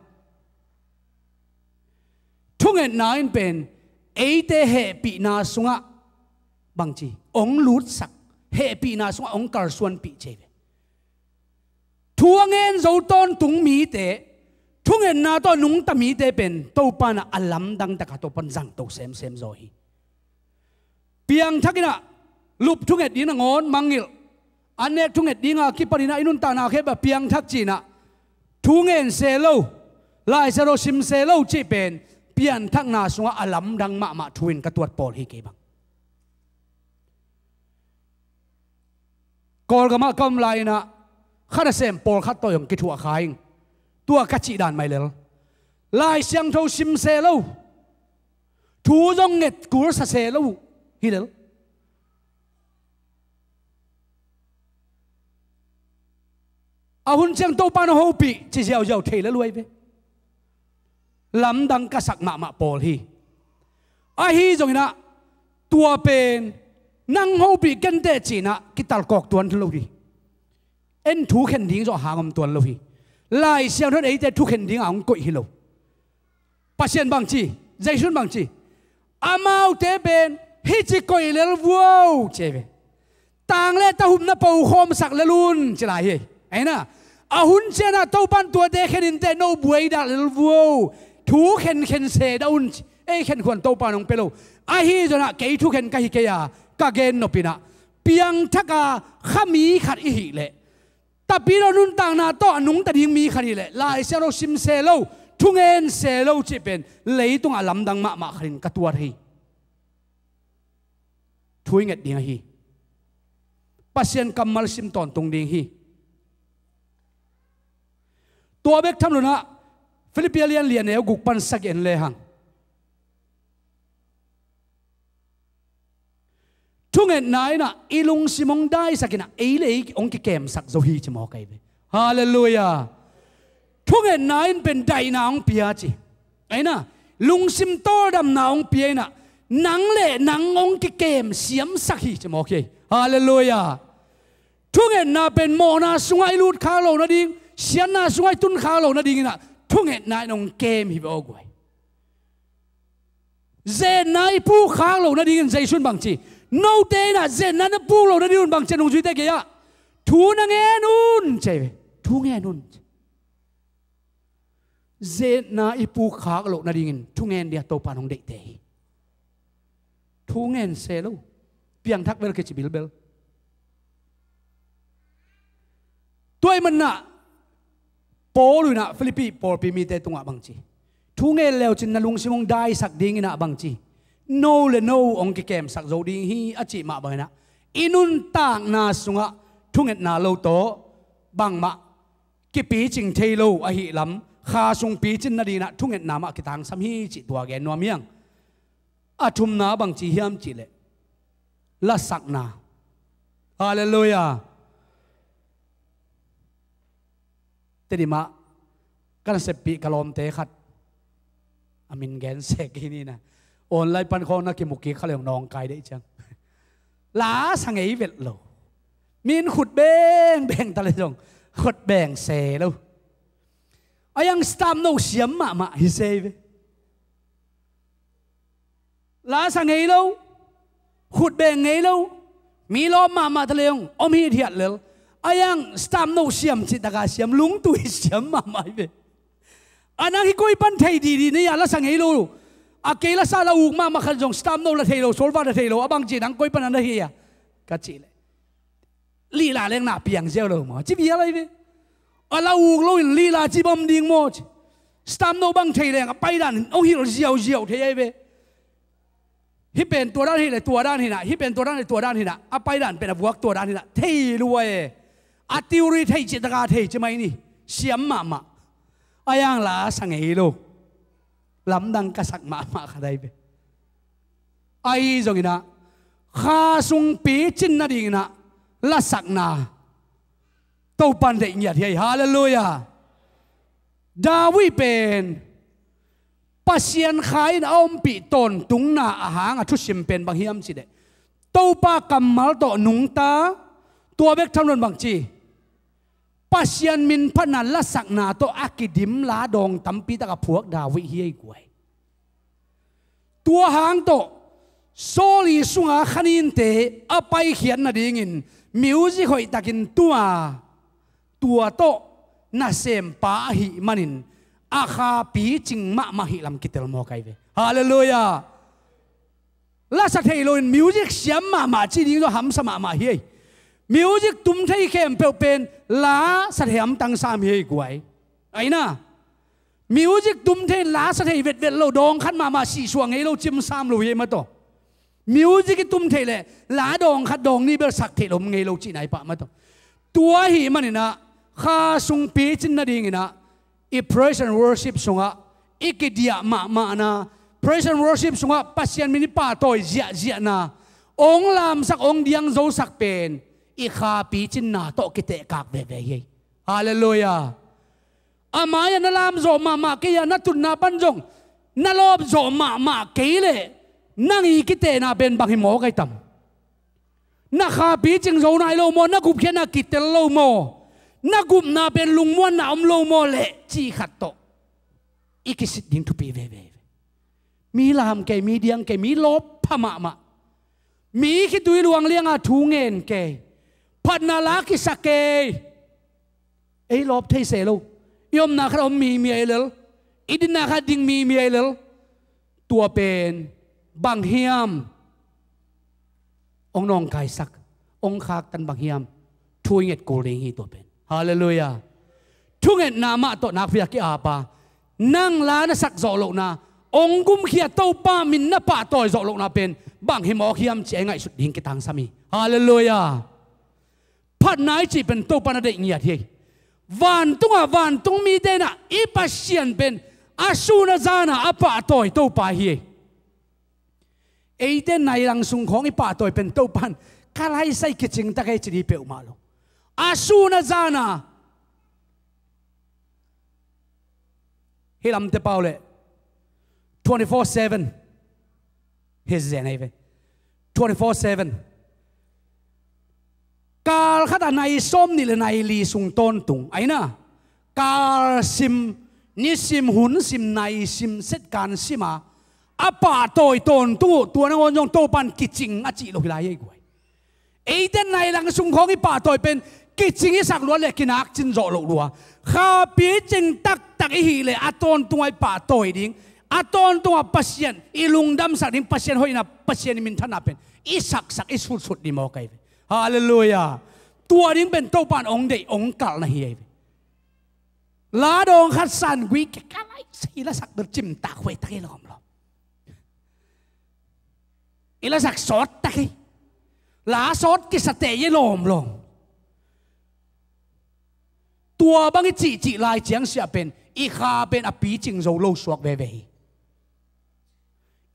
thungetna in pen eite hehpihna sungah bangci hong lutsak, hehpihna sungah hong kalsuanpih ci hi ve. Thu a ngen zo tawntung mite, thungetna tawh nungta mite pen Topa in ah a lamdang takin Topa in zangto semsem zaw hi. Piangthak in ah lup thunget ding nangawn mangngilh, an nek thunget ding a kipan in ah i nuntakna khempeuh ah piangthak ci-in ah thu ngen se lo, Lai Siangtho sim se lo cih pen pianthakna sungah a lamdang mahmah thu in ka tuat pawl hi kei bang. Kawlgam ah ka om lai-in ah kha nasem pawlkhat tawh zong kithuah kha ing. Tua ka cih dan mah hi lel, Lai Siangtho sim se lo, thu zong nget kul sa se lo hi lel. A hun ciang Topa in hong hopih ci ziauziau thei lel uh ahi ve. Lamdang ka sak mahmah pawl hi. Ahi zongin ah tua pen nang hong hopih kenteh ci-in ah kitalkawk tuan lo hi. En thu khen ding zawh hang om tuan lo hi. Lai Siangtho in eite thu khen dingah hong koih hi lo. Pasian bangci, Jesu in bangci, amaute pen hih ci koih lel vuo ci hi ve. Tang le tahum na pokhawmsak lel un ci lai hi. Ahi na, a hun ciangin ah Topa in tuate khen inteh, no buai dah lel vuo. Thu khenkhen se dah un ci. Ei khenkhuan Topa in hong pia lo. Ahi zongin ah kei thukhen ka hi kei a, ka gen nop in ah, piangthak a kha mi khat i hih leh, Tapidaw nuntakna tawh a nungta ding mi khat hi leh, Lai Siangtho sim se lo, thungen se lo cih pen leitungah lamdang mahmah khat in ka tuat hi. Thu i nget ding ahi. Pasian kammal sim tawntung ding hi. Tua bek tham lo in ah, Filippi lian li a neu guk pan sagih en lehang, thungetna in ah i lungsim hong daisak in ah, ei le ei hong kikemsak zo hi ci mawk ahi ve. Halleluiah. Thungetna in pen daihna hong pia ci. Ahi na, lungsim tawldamna hong pia in ah, nang le nang hong kikem siamsak hi ci mawk hi. Halleluiah. Thungetna pen mawhna sungah i lut khak loh nading, siatna sungah i tun khak loh nading in ah thungetna in hong kem hi ve aw guai. Zetna i puk khak loh nading in Jesu in bang ci? Note in ah zetna na puk loh nading un bang ci a nungzuite kiangah? Thu na ngen un ci hi ve. Thu ngen un. Zetna i puk khak loh nadingin thungen dia Topa in hong deihte hi. Thungen se lo. Piangthak bel kici bilbel. Tua ahih manin ah Paul in ah Philippi pawlpi mite tungah bang ci? Thungen leu cin na lungsim hong daisak dingin ah bang ci? No le no hong kikemsak zo ding hi a cih mah bangin ah i nuntakna sungah thungetna lo tawh bangmah kipicing thei lo ahih lam, kha sung picin nadingin ah thungetna mah kitangsam hi cih tua gen nuam hi hang. A thumna bang ci hiam cih leh lasakna. Halleluiah. Tedim ah ka naseppih ka lawmte khat, a min gen sek hi ni na, online pan khawng na kimu kik kha leng nawngkai deih ciang. La sa ngei vet lo. Min khut beng beng ta le zong khut beng se lo. A yang stamp no siam mahmah hi se ve. La sa ngei lo, khut beng ngei lo, mi lawm mahmah ta le zong om hithiat lel. A yang stamp no siam cih taka siam, lungtui siam mahmah hi ve. A nang hi koi pan thei didi na hia, la sa ngei lo. A kei la sa la uk mahmah khat zong stamp no la thei lo, solfa la thei lo, a bang ci nang koi pan a na hia ka cih leh, lila leng na piang ziau lo maw ci bia lai ve. A la uk lo in lila ci bam ding maw ci. Stamp no bang thei leng a paidan in hong hilh ziauziau thei ai ve. Hih pen tua dan hi le tua dan hi na, hih pen tua dan hi le tua dan hi na, a paidan pen a vuak tua dan hi na thei lua e. A theory thei cih taka thei ci mai ni. Siam mahmah. A yang la sa ngei lo. Lamdang ka sak mahmah khat ai ve. Ahi zongin ah kha sung picin nadingin ah lasakna Topa in deih ngiat hi. Halleluiah. David pen Pasian Kha in a ompih tawntungna a hang a thusim pen bang hiam cih leh Topa kammal tawh nungta, tua bek tham lo in bang ci? Pasian min phatna lasakna tawh a kidim la dawng tampi tak a phuak David hi ei guai. Tua hang tawh Saul i sunga khaninte a paikhiat nadingin music hoihtakin tua, tua tawh nasempa ahih manin a kha picing mahmah hi lam kitel mawk ai ve. Halleluiah. La sa thei loin music siam mahmah ci ding zong hamsa mahmah hi ei. Music tum thei khempeuh pen la sa thei hamtang sam hi ei guai. Aina, music tum thei in la sa thei vetvet lo, dawng khat mahmah sihsuah ngei lo, cim sam lo hi ei mataw. Music i tum thei leh la dawng khat dawng nih bel sak thei lo, ngei lo cihna hi pah mataw. Tua ahih manin ah kha sung picin nadingin ah i praise and worship sungah i kidiah mahmahna, praise and worship sungah Pasian min i pahtawi ziahziahna, ong lamsak, ong diangzosak pen i kha picinna tawh kitehkak veve hi. Halleluiah. A mai-ah na lamzawh mahmah kei a, na tutna pan zong na lawpzawh mahmah kei leh nang i kitehna pen bang hi maw gai tam? Na kha picing zo nai lo maw? Na gupkhiatna kitel lo maw? Na gupna pen lungmuanna om lo maw leh cih khat tawh i kisit ding thupi veve. Mi lam kei, mi diang kei, mi lawp pha mahmah, mi khitui luang lianga thu ngen kei, phatna la kisa kei. Ei lawp thei se lo. I omna khat om mimi ai lel, i dinna khat ding mimi ai lel. Tua pen bang hiam? Ong nawngkaisak, ong khaktan bang hiam? Thu i nget kul ding hi tua pen. Halleluiah. Thungetna mah tawh nakpi a ki-apa, nang la na sak zawh lohna, ong gumkhia Topa min na pahtawi zawh lohna pen bang hi mawk hiam ci-a i ngaihsut ding kitangsam hi. Halleluiah. Phatna i cih pen Topa na deih ngiat hi. Vantungah vantung mite in ah i Pasian pen a sun a zana a pahtawi Topa hi. Eite nai lang sung khawng i pahtawi pen Topa in ka laisai kicing tak ei ci ding peuhmah lo. A sun a zana hi lamte pau leh twenty-four seven hi zen ei ve. Twenty-four seven. Kal khat a nai sawm nih le nai li sung tawntung ahi na. Kal sim, nisim, hun sim, nai sim, setkan sim a, a pahtawi tawntung uh, tua nangawn zong Topan kicing a cih lo hi lai ei guai. Eite nai lang sung khawng i pahtawi pen kicing i sak luat le kinak cin zawh loh lua. Kha picing taktak i hih le a tawntung a i pahtawi ding, a tawntung a Pasian i lungdamsak ding, Pasian hoihna, Pasian i minthanna pen i saksak, i sutsut ding maw kai ve. Halleluiah. Tua ding pen Topan ong deih, ong kalh na hi ei ve. La dawng khat san gui ke ka lai sa i la sak ber cimtak huai tak i lawm lawm. I la sak sawt tak hi. La sawt kisate i lawm lawm. Tua bang i cihcih lai ciang siah pen i kha pen a picing zo lo suak veve hi.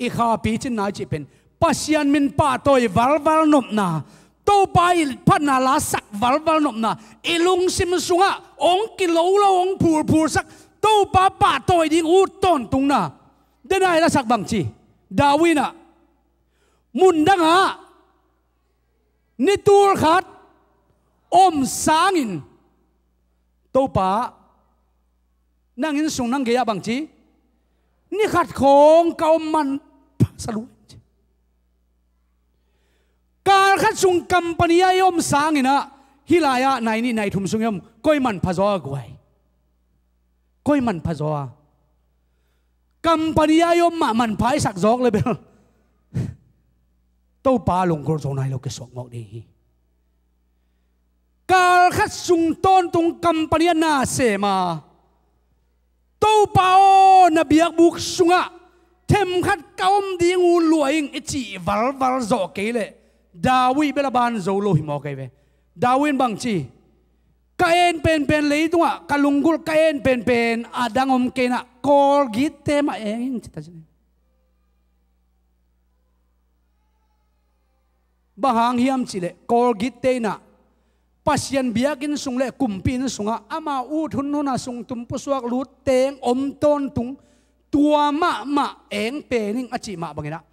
I kha picin nai cih pen Pasian min pahtawi valval nopna, Topa i phatna la sak valval nopna, i lungsim sungah ong kilo lo ong phulphulsak, Topa pahtawi ding ut tawntungna. Dena i la sak bang ci? David in ah mundangah ni tul khat om sangin, Topa, nang inn sung nang gei-ah bang ci? Ni khat khawng ka om man pha sa lu. Kal khat sung company ah i om sangin ah, hih lai-ah nai nih nai thum sung i om, koi man pha zaw a guai? Koi man pha zaw a? Company ah i om mah man pha i sak zawk le bel Topa lunggulh zo nai lo kisuak mawk ding hi. Kal khat sung tawntung company ah na sem a, Topa aw, na biakbuk sungah themkhat ka om ding uh lua ing i cih valval zawh kei leh David bel a ban zo lo hi mawk ei ve. David in bang ci? Ka en penpen leitungah ka lunggulh ka en penpen a dang om kei in ah, Kawlgitte mah eng ing ci ta ci. Bang hang hiam cih leh Kawlgitte in ah Pasian biakinn sung le kumpi inn sungah ama ut hunhun a sungtum pusuak lut teng om tawntung, tua mahmah eng pen ing a cih mah bangin ah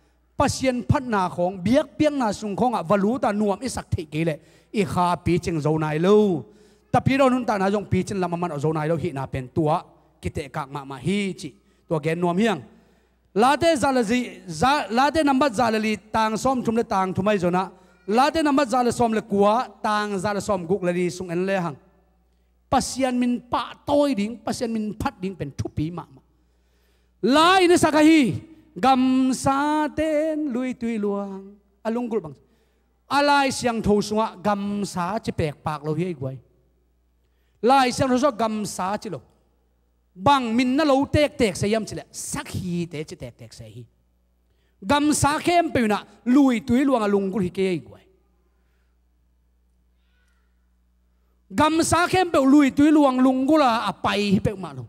Pasian phatna khawng, biakpiakna sung khawngah va lut a nuam i sak theih kei leh i kha picing zo nai lo. Tapidaw nuntakna zong picin lam a man awh zo nai lo hihna pen tua kitehkak mahmah hi cih tua gen nuam hi hang. Late za le zi, za, Late nambat za le li tang sawm thum le tang thum ahi zongin ah, Late nambat za le sawm le kua tang za le sawm guk le li sung en le hang. Pasian min pahtawi ding, Pasian min phat ding pen thupi mahmah. La in i sak ahi, gamsa ten luitui luang a lunggulh bang. A Lai Siangtho sungah gamsa ci pekpak lo hi ei guai. Lai Siangtho sungah gamsa ci lo. Bang min na lo tektek se hiam cih leh sakhite ci tektek se hi. Gamsa khempeuh in ah luitui luang a lunggulh hi kei ei guai. Gamsa khempeuh luitui luang lunggulh a a pai hi peuhmah lo.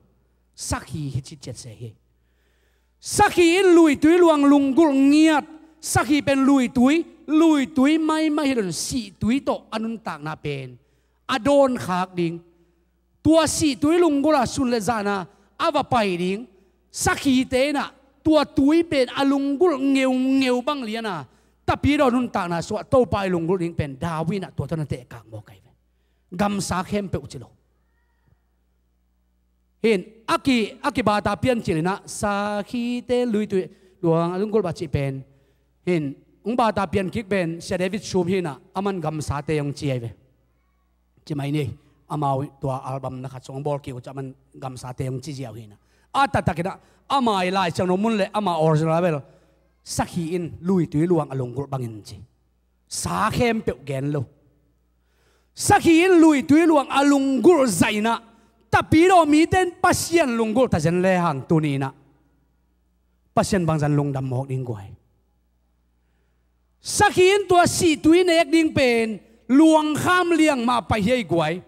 Sakhi hi ci ciat se hi. Sakhi in luitui luang lunggulh ngiat. Sakhi pen luitui, luitui maimai hi lo in sihtui tawh a nuntakna pen a dawnkhak ding. Tua sihtui lunggulh a sun le zan a a va pai ding. Sakhite in ah tua tui pen a lunggulh ngeungeu bang lian a, Tapidaw nuntakna sungah Topa i lunggulh ding pen David in ah tua tawh na tehkak mawk ahi ve. Gamsa khempeuh ci lo. Hin a ki, a kibata pian cil in ah sakhite luitui luang a lunggulh bang cih pen, hin hong bata pian kik pen Sia David Sum hi in ah, aman gamsate hong ci ahi ve. Ci mai ni, amau tua album na khat sung hong bawl kik uh ciang aman gamsate hong ci ziau hi in ah. A taktak in ah ama i Lai Siangtho mun le ama original bel sakhi in luitui luang a lunggulh bangin ci. Sa khempeuh gen lo. Sakhi in luitui luang a lunggulh zaih in ah, Tapidaw mite in Pasian lunggulh ta zen le hang tuni in ah Pasian bangzah lungdam mawk ding guai. Sakhi in tua sihtui nek ding pen luangkham liang mah pai hi ei guai.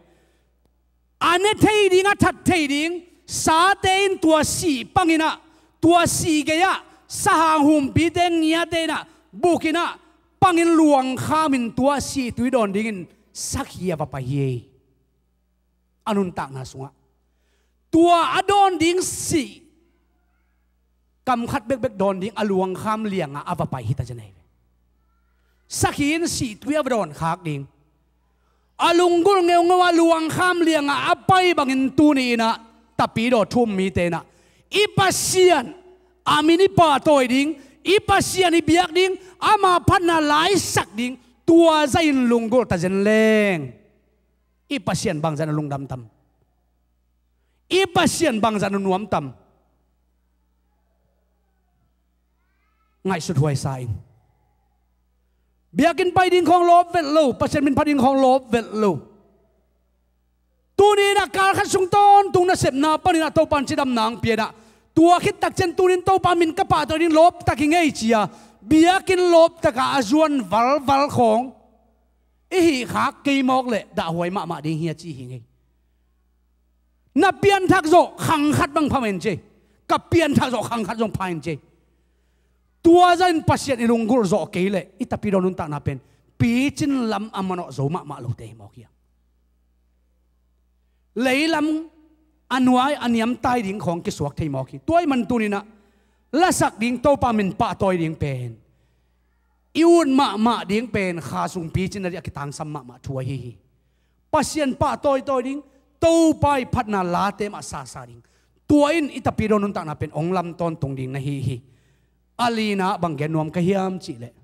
A ne thei ding, a that thei ding sate in tua sih pang in ah, tua sih gei-ah sahang humpite ngiate in ah buk in ah pangin luangkham in tua sihtui dawn dingin sakhi a va pai hi ei. A nuntakna sungah tua a dawn ding sih kam khat bekbek dawn ding a luangkham liangah a va pai hi ta zen ahi ve. Sakhi in sihtui a va dawnkhak ding. A lunggulh ngeungeu a luangkham liangah a pai bangin tuni inah Tapidaw thu-um mite inah i Pasian a min i pahtawi ding, i Pasian i biak ding, ama phatna la i sak ding, tua zahin lunggulh ta zen leng i Pasian bangzah na lungdam tam? I Pasian bangzah na nuam tam? Ngaihsut huaisa in. Biakinn pai ding khawng lawp vet lo, Pasian min phat ding khawng lawp vet lo. Tuni inah kal khat sung tawntung nasepna panin ah Topa in cidamna hong pia inah, tua khit takciang tuni in Topa min ka pahtawi ding lawptak hi ing ei ci-a biakinn lawptak a a zuan valval khawng i hih khak kei mawk leh dahhuai mahmah ding hi a ci hi ing ei. Na pianthak zawh khang khat bang pha mai in ci. Ka pianthak zawh khang khat zong pha in ci. Tua zahin Pasian i lunggulh zawh kei leh i Tapidaw nuntakna pen picin lam a manawh zo mahmah lote hi mawk hi a, leilam a nuai a niamtai ding khawng kisuak thei mawk hi. Tua ahih man tuni inah lasak ding, Topa min pahtawi ding pen i ut mahmah ding pen kha sung picin nading a kitangsam mahmah thu ahi hi. Pasian pahtawitawi ding, Topa i phatna late mah sasa ding. Tua in i Tapidaw nuntakna pen hong lam tawntung ding na hi hi. A lina bang gen nuam ka hiam cih leh,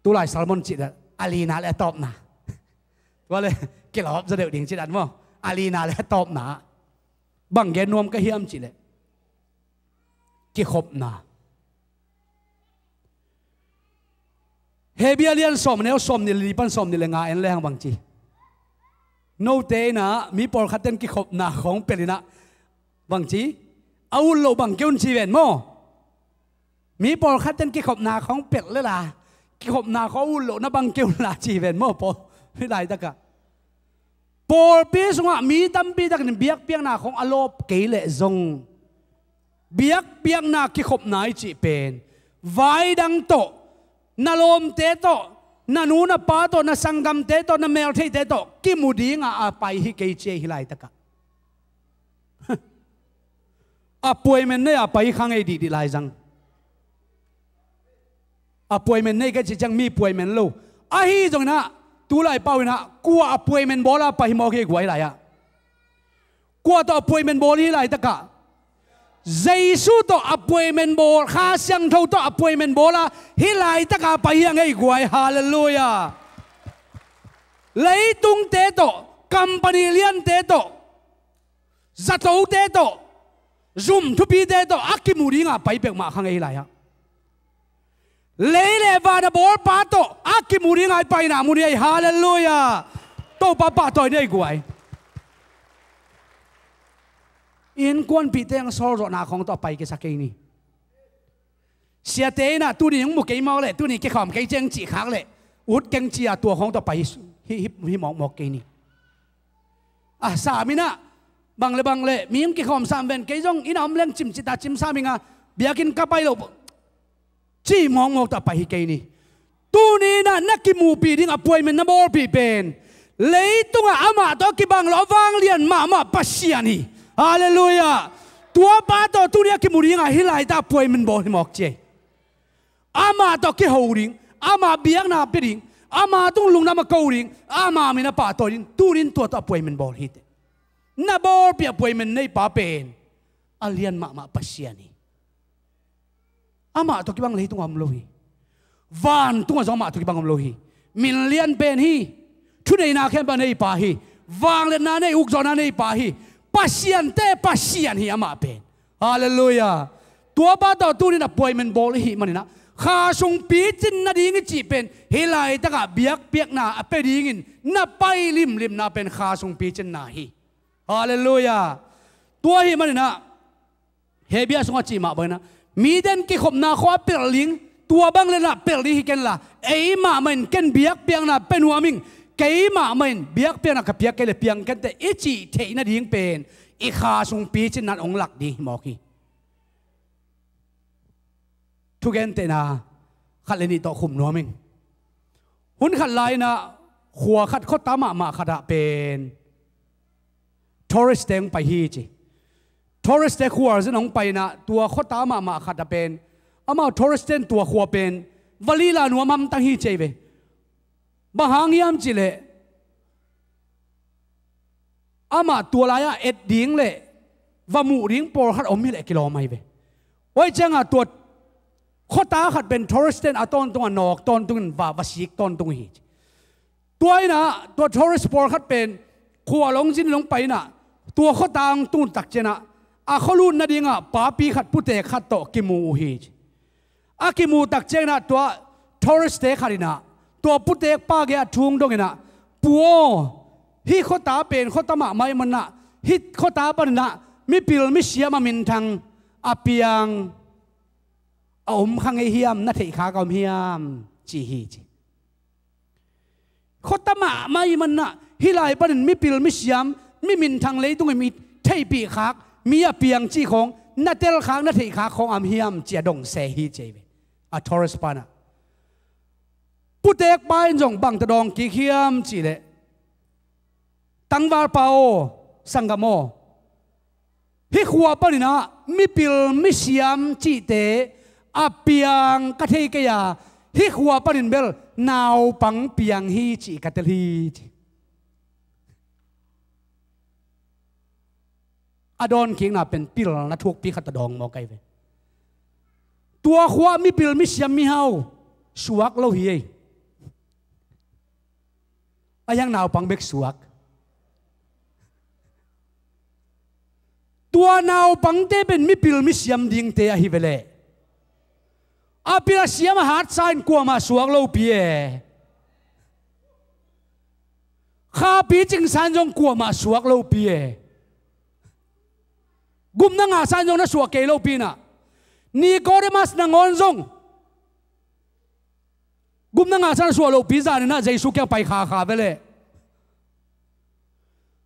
tulai sermon cih leh a lina le a tawpna, tua le kilawp zaw deuh ding cih dan maw? A lina le a tawpna bang gen nuam ka hiam cih leh kikhopna. Hebrew lian sawm, neu sawmnih le li pan sawmnih le nga en lehang bang ci? Note inah mi pawlkhat ten kikhopna khawng pelh inah bang ci? A ut loh bang kei un ci ven maw? Mi pawlkhat ten kikhopna khawng pelh lel a, kikhopna khawng a ut loh na bang kei un la ci ven maw, pawl? Hih laitakah pawlpi sungah mi tampi takin biakpiakna khawng a lawp kei leh zong, biakpiakna kikhopna i cih pen vai dang tawh, na lawmte tawh, na nu na pa tawh, na sanggamte tawh, na meltheihte tawh kimu dinga a pai hi kei ci ei hih laitakah. Appointment nei a pai hi kha ngei dihdih lai zang. Appointment nei ka cih ciang mi appointment lo. Ahi zongin ah, tulai pau in ah, kua appointment bawl a pai hi mawk hi guai lai ah. Kua tawh appointment bawl hi laitakah? Jesu tawh appointment bawl, Kha Siangtho tawh appointment bawl a hih laitakah pai hi a ngei guai. Halleluiah. Leitungte tawh, company liante tawh, zatote tawh, zum thupite tawh a kimu dinga pai peuhmah kha ngei hi lai ah. Lei le van a bawlpa tawh a kimu dinga i paina mun hi ei. Halleluiah. Topa pahtawi ni ei guai. Innkuanpihte ang sawlzawhna khawng tawh a pai kisa kei ni. Siate in ah tuni hong mu kei mawk leh, tuni kikhawm kei ciang cih khak leh, ut keng ci-a tua khawng tawh pai hi, hi, hi mawkmawk kei ni. A sam in ah, bang le bang le mi hong kikhawm sam ven, kei zong inn a om leng cim cita cim sam ing a, biakinn ka pai lo ci mawkmawk tawh a pai hi kei ni. Tuni in ah na kimuhpih ding appointment na bawlpih pen leitungah amah tawh a kibang lo a vanglian mahmah Pasian hi. Halleluiah. Tuapa tawh tuni a kimu dingah hih laitak appointment bawl hi mawk ci ei. Amah tawh kiho ding, amah biakna pia ding, ama tung lungdam a ko ding, ama min a pahtawi ding, tunin tua tawh appointment bawl hi teh. Na bawlpih appointment neipa pen a lian mahmah Pasian hi. Amah tawh kibang leitungah om lo hi. Vantungah zong amah tawh kibang om lo hi. Min lian pen hi. Thuneihna khempeuh a neipa hi. Vangliatna nei, ukzawhna neipa hi. Pasiante Pasian hi amah pen. Halleluiah. Tuapa tawh tunin appointment bawl i hih manin ah, Kha sung picin nading i cih pen hih laitakah biakpiakna a pia dingin na pai limlimna pen Kha sung picinna hi. Halleluiah. Tua ahih manin ah, Hebrew sungah cih mah bangin ah, mite in kikhopna khua pelh ding, tua bang le lah pelh ding hi kenla, ei mahmah in ken biakpiakna pia nuam ing, kei mahmah in biakpiakna ka piak kei le piang kenteh i cih theih nading pen i Kha sung picinna in hong lak ding hi mawk hi. Thugentehna khat le nih tawh khum nuam ing. Hun khat lai-in ah khua khat khuata mahmah khatah pen tourist-te hong pai hi ci. Tourist-te khualzin hong pai-in ah tua khuata mahmah khatah pen amau tourist-te in tua khua pen va lila nuam hamtang hi ci ei ve. Bang hang hiam cih leh amah tua lai-ah et ding le va muh ding pawlkhat om hileh kilawm ahi ve. Oi ciangah tua khuata khat pen tourist ten a tawntungah nawk tawntungin va, va sik tawntung hi. Tua inah tua tourist pawlkhat pen khua long zin long pai inah tua khuata hong tun tak cianah a khualut nadingah papi khat putek khat tawh kimu uh hi. A kimu tak cianginah tua tourist te khat inah tua putek pa gei-ah thu hong dong inah, "Pu aw, hih khuata pen khuata mahmah ih manah hih khuata paninah mipil misiam a minthang a piang a om kha ngei hiam, na theih khak a om hiam?" ci hi ci. Khuata mahmah ih manah hih lai panin mipil misiam, mi minthang leitung i mi theihpih khak, mi a piang cih khawng na tel khak, na theih khak khawng a om hiam ci a dong se hi ci ahi ve. A tourist panah putek pa in zong bangta dawng kik hiam cihleh, "Tangval pa aw, sanggam aw, hih khua paninah mipil misiam cihte a piang ka thei kei a, hih khua panin bel naupang piang hi cih ka tel hi," ci. A dawnkikna pen pilna thuakpi khat a dawng mawk ahi ve. Tua khua mipil misiam mihau suak lo hi ei. A hiang naupang bek suak. Tua naupangte pen mipil misiam dingte ahi ve leh. A pil a siam a hatsa in kuamah suak lopi e. Khapi cingsa in zong kuamah suak lopi e. Gupna ngahsa in zong na suak kei lopi inah, Nikodemas nangawn zong gupna ngahsa in a suah lopi zaninah Jesu kiang pai khakha ve leh.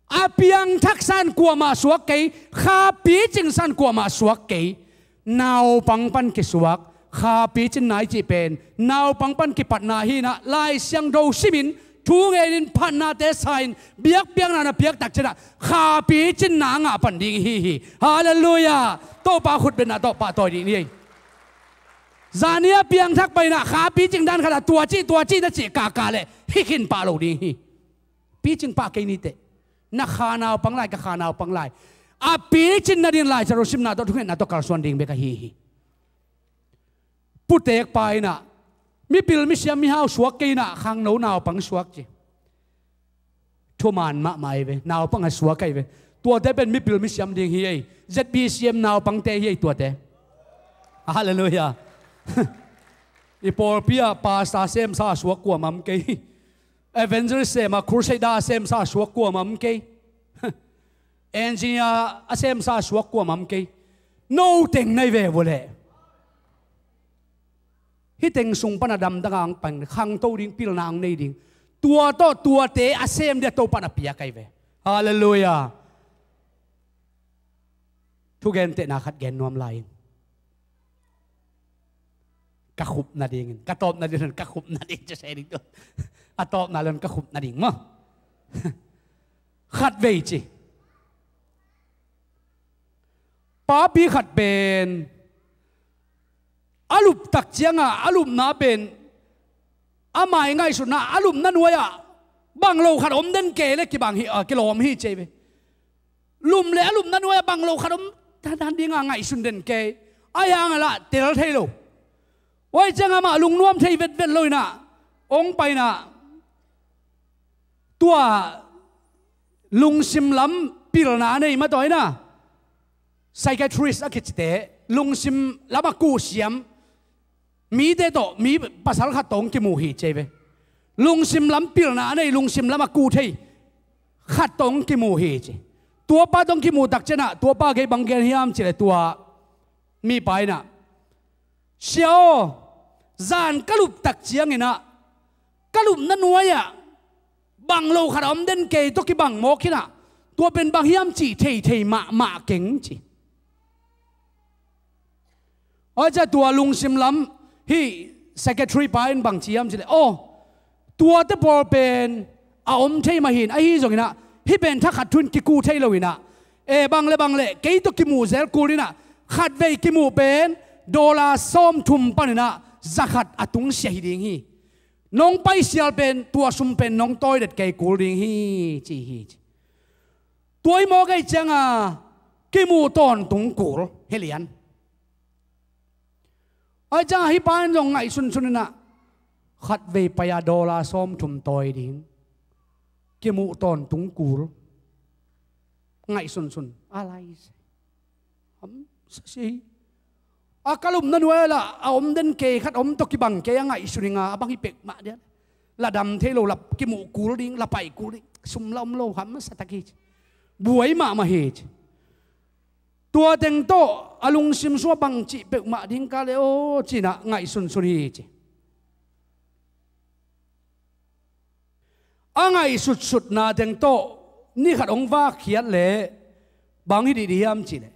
A piangthaksa in kuamah suak kei, khapi cingsa in kuamah suak kei. Naupang pan kisuak, khapi cinna i cih pen naupang pan kipatna hi inah, Lai Siangtho simin, thu ngenin, phatnate sa-in, biakpiakna na piak tak cianah khapi cinna a ngah pan ding hi hi. Halleluiah. Topa khutbetna tawh pahtawi dih ni ei. Zani a piangthak pai inah kha picing dan khatah tua cih, tua cih na cih kahkah leh hih khin pah lo ding hi. Picing pah kei niteh. Na kha naupang lai, ka kha naupang lai. A picin nadin Lai Siangtho simna tawh, thungetna tawh kalsuan ding bek ahi hi. Putek pa inah mipil misiam mihau suak kei inah khangno naupang suak ci. Thuman mahmah ahi ve, naupang a suak ahi ve. Tuate pen mipil misiam ding hi ei. Z B C M naupangte hi ei tuate. Halleluiah. I pawlpi ah pastor semsa a suak kuamah om kei. Evangelist sem a, crusader a semsa a suak kuamah om kei. Engineer a semsa a suak kuamah om kei. No teng na hi ve vua leh. Hih teng sung pan a damdang a hong pan khangto ding, pilna hong nei ding. Tua tawh tuate a sem ding a Topa in a piak ahi ve. Halleluiah. Thugentehna khat gen nuam lai ing. Ka khup nadingin, ka tawp nading, ka khup nading ci se ding tu. A tawpna lon ka khup nading maw. Khatvei ci. Papi khat pen a luptak ciangah a lupna pen ama i ngaihsutna a lupna nuai-ah bang lo khat om den kei le kibang hi, ah, kilawm hi ci ei ve. Lum le a lupna nuai-ah bang lo khat om dan dingah ngaihsun den kei. Ahi hangah lah tel thei lo. Oi ciangah amah lungnuam thei vetvet lo inah hong pai inah tua lungsim lam pilna a nei mah tawh inah psychiatrist a kicite, lungsim lam a kuhsiam mite tawh, mi pasal khat tawh hong kimu hi ci ei ve. Lungsim lam pilna a nei, lungsim lam a kuh thei khat tawh hong kimu hi ci. Tuapa tawh hong kimu tak cianah tuapa gei bang gen hiam cileh tua mipa inah, "Sia aw, zan ka luptak cianginah ka lupna nuai-ah bang lo khat a om den kei tawh kibang mawk inah tua pen bang hiam cih theithei mahmah keng," ci. Aw, cia tua lungsim lam hih secretary pa in bang ci hiam cileh, aw, tuate pawl pen a om thei mah hi in, ahi zonginah hih pen thakhat thu in kikuh thei lo inah, e, bang le bang le kei tawh kimuh zel kul inah khatvei kimuh pen dollar sawmthum paninah zakhat a tungsiah hi ding hi. Nong paisial pen tua sum pen nong tawidet kei kul ding hi ci hi ci. Tua i mawk ei cianga kimuh tawntung kul helian. Ai cianga hih pa in zong ngaihsunsun inah khatvei pai-a dollar sawmthum tawi ding kimuh tawntung kul. Ngaihsunsun a lai se. Hamsa si. A ka lupna nuai lah a om den kei khat om tawh kibang kei a ngaihsun inga a bang hi pekmah dia. La dam thei lo, la kimuh kul ding, la pai kul ding, sum la om lo, hamsa tak hi ci. Buai mahmah hi ci. Tua teng tawh a lungsim sua bang cih pekmah ding ka le aw cinah ngaihsunsun hi ci. A ngaihsutsutna teng tawh ni khat hong vakkhiat leh bang hi dih dih hiam cihleh,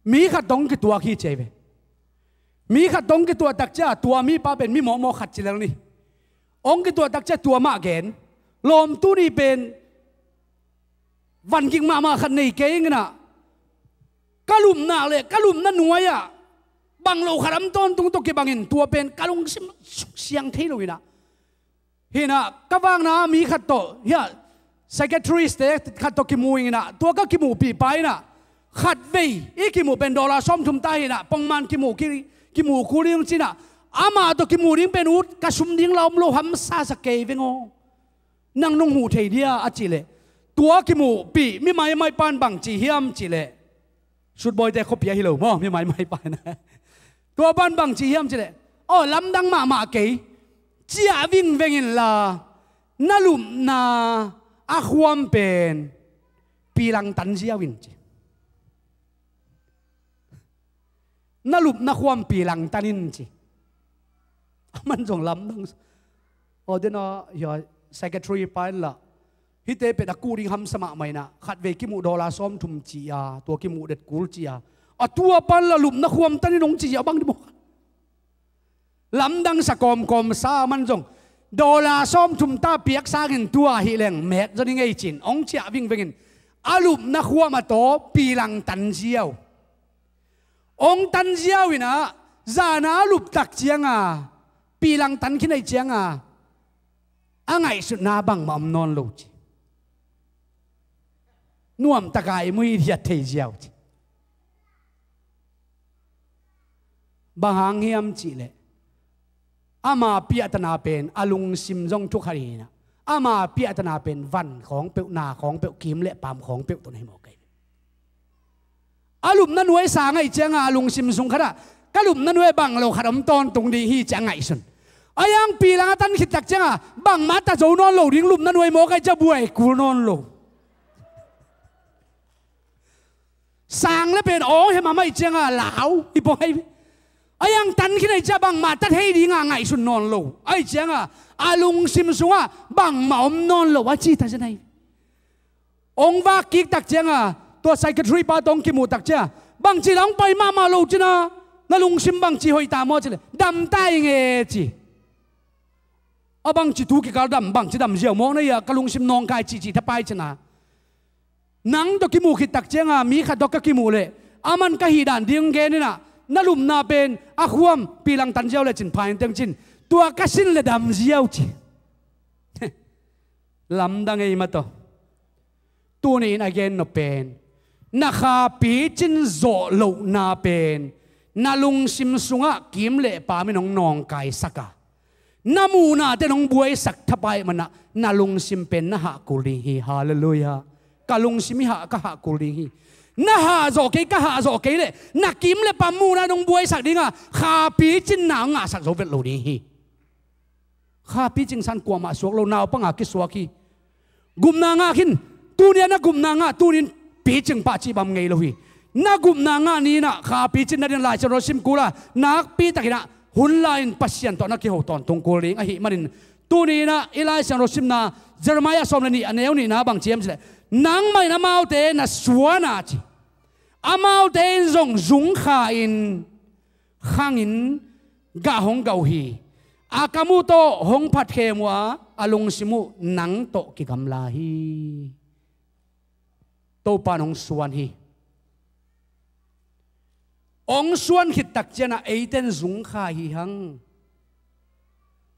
mi khat tawh hong kituak hi ci ahi ve. Mi khat tawh hong kituah takcia tua mipa pen mi mawkmawk khat ci lel ni. Hong kituah takcia tua mah gen. Lawmtu nih pen vangik mahmah khat nei kei inginah ka lupna le ka lupna nuai-ah bang lo khat am tawntung tawh kibangin tua pen ka lungsim suksiang thei lo inah. Hinah ka vakna mi khat tawh hiah secretaries te khat tawh kimu inginah tua ka kimuhpih pa inah khatvei i kimuh pen dollar sawmthum ta hinah pongman kimuh ki, kimuh kul ding cinah amah tawh kimuh ding pen ut ka sum ding la om lo hamsa sa kei veng aw. Nang nong huh thei dia a cihleh tua kimuhpih mi maimai pan bang ci hiam cihleh, Sutbawite khuapi ahi lo maw, mi maimai pan. Tua pan bang ci hiam cihleh, aw lamdang mahmah kei, ciah vingveng inla na lupna a khuam pen pilangtan ziau in ci. Na lupna khuam pilangtan in ci. Aman zong lamdang. Aw dena hia secretary pa in lah hihte pen a kuh ding hamsa mahmah inah khatvei kimuh dollar sawmthum ci-a tua kimuh det kul ci-a a tua pan lah lupna khuam tan in hong ci ziau bang di maw. Lamdang sa kawmkawm sa aman zong dollar sawmthum ta piak sangin tua hi leng met zaw ni ngei cin hong ciah vingvengin a lupna khuam a taw pilangtan ziau. Hong tan ziau inah zana a luptak cianga pilangtan khin ahi cianga a ngaihsutna bangmah om nawn lo ci. Nuamtaka i mui hiat thei ziau ci. Bang hang hiam cihleh ama piahtana pen a lungsim zong thukhat hinah ama piahtana pen van khawng peuh, na khawng peuh, kim le paam khawng peuh tawh na hi mawk ahi. A lupna nuai sang ahi cianga a lungsim sung khatah ka lupna nuai bang lo khat om tawntung ding hi ciah ngaihsun. A yangpi lang a tan khittak cianga bangmah ta zo nawn lo ding lupna nuai mawk ahi ciah buai kul nawn lo. Sang le pen awng hemam ahi cianga lau i pawh ahi. A yang tan khin ahi ciah bangmah ta thei dinga ngaihsun nawn lo ahi cianga a lungsim sungah bangmah om nawn lo a ci ta zen ahi. Hong vak kik tak cianga tua secretary pa tawh hong kimuh tak cianga bangci la hong pai mahmah lo cina, na lungsim bangci hoih ta maw cileh dam ta ing e ci. A bangci tu kikal dam, bangci dam ziau mawk na ia ka lungsim nawngkai cihcih thapai cina. Nang tawh kimuh khit tak cianga mi khat tawh ka kimuh leh aman ka hih dan ding gen inah na lupna pen a khuam pilangtan ziau le cin phain teng cin tua ka sin le dam ziau ci. Lamdang ei mataw. Tuni in a gen nop pen na khapi cin zawh lohna pen na lungsim sungah kim le paam in hong nawngkaisaka na muhnate in hong buaisak thapai manah na lungsim pen na hahkul ding hi. Halleluiah. Ka lungsim i hah ka hahkul ding hi. Na hah zawh kei ka hah zawh kei leh na kim le paam muhna in hong buaisak dinga khapi cin na hong ngahsak zo vet lo ding hi. Kha picing san kuamah suak lo, naupanga kisuak hi. Gupna ngah khin, tunia na gupna ngah, tunin picing pah cih bang ngei lo hi. Na gupna ngah ni-inah kha picin na din Lai Siangtho sim kula nakpi takinah hun lai-in Pasian tawh na kiho tawntung kul ding ahih manin tuninah i Lai Siangtho simna Jeremiah sawm le nih a neu nihna bang ciam cileh nangmah in amaute na suana ci. Amaute in zong zungkha in khangin gah hong gah uh hi. A kam uh tawh hong phatkhem uh a, a lungsim uh nang tawh kigamla hi. Topa in hong suan hi. Hong suan khit tak cianah eite in zungkha hi hang.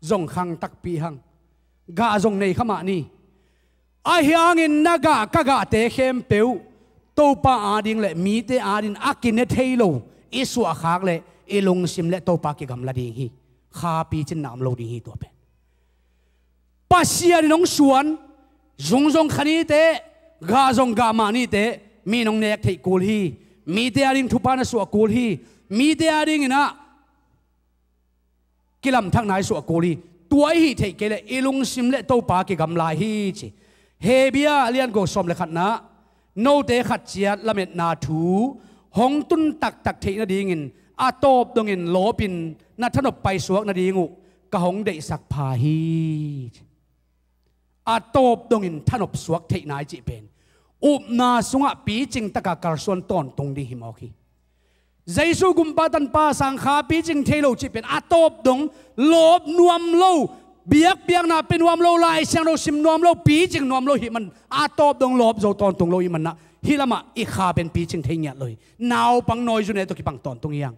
Zong khang takpi hang. Gah zong nei kha mah ni. Ahi hangin na gah ka gahte khempeuh Topa ading le mite ading a kine thei lo i suahkhak le i lungsim le Topa kigamla ding hi. Kha picinna om lo ding hi tua pen. Pasian in hong suan, zung zong kha nite, gah zong gah mah nite, mi in hong nek theih kul hi. Mite ading thupha na suah kul hi. Mite ading in ah kilamthakna i suah kul hi. Tua i hih theih kei leh i lungsim le Topa kigamla hi ci. Hebru a lian guk sawm le khatna, note khat ciat lametna thu hong tun taktak theih nadingin a tawp dongin lawpin na thanop paisuak nading uh ka hong deihsak pha hi ci. A tawp dongin thanop suak theihna i cih pen upna sungah picing taka kalsuan tawntung ding hi mawk hi. Jesu gumpa tanpa sang kha picing thei lo cih pen a tawp dong lawp nuam lo, biakpiakna pia nuam lo, Lai Siangtho sim nuam lo, picing nuam lo hi man a tawp dong lawp zo tawntung lo hi manah hih lamah i kha pen picing thei ngiat lo hi. Naupang nawizu ne tawh kipang tawntung hi hang.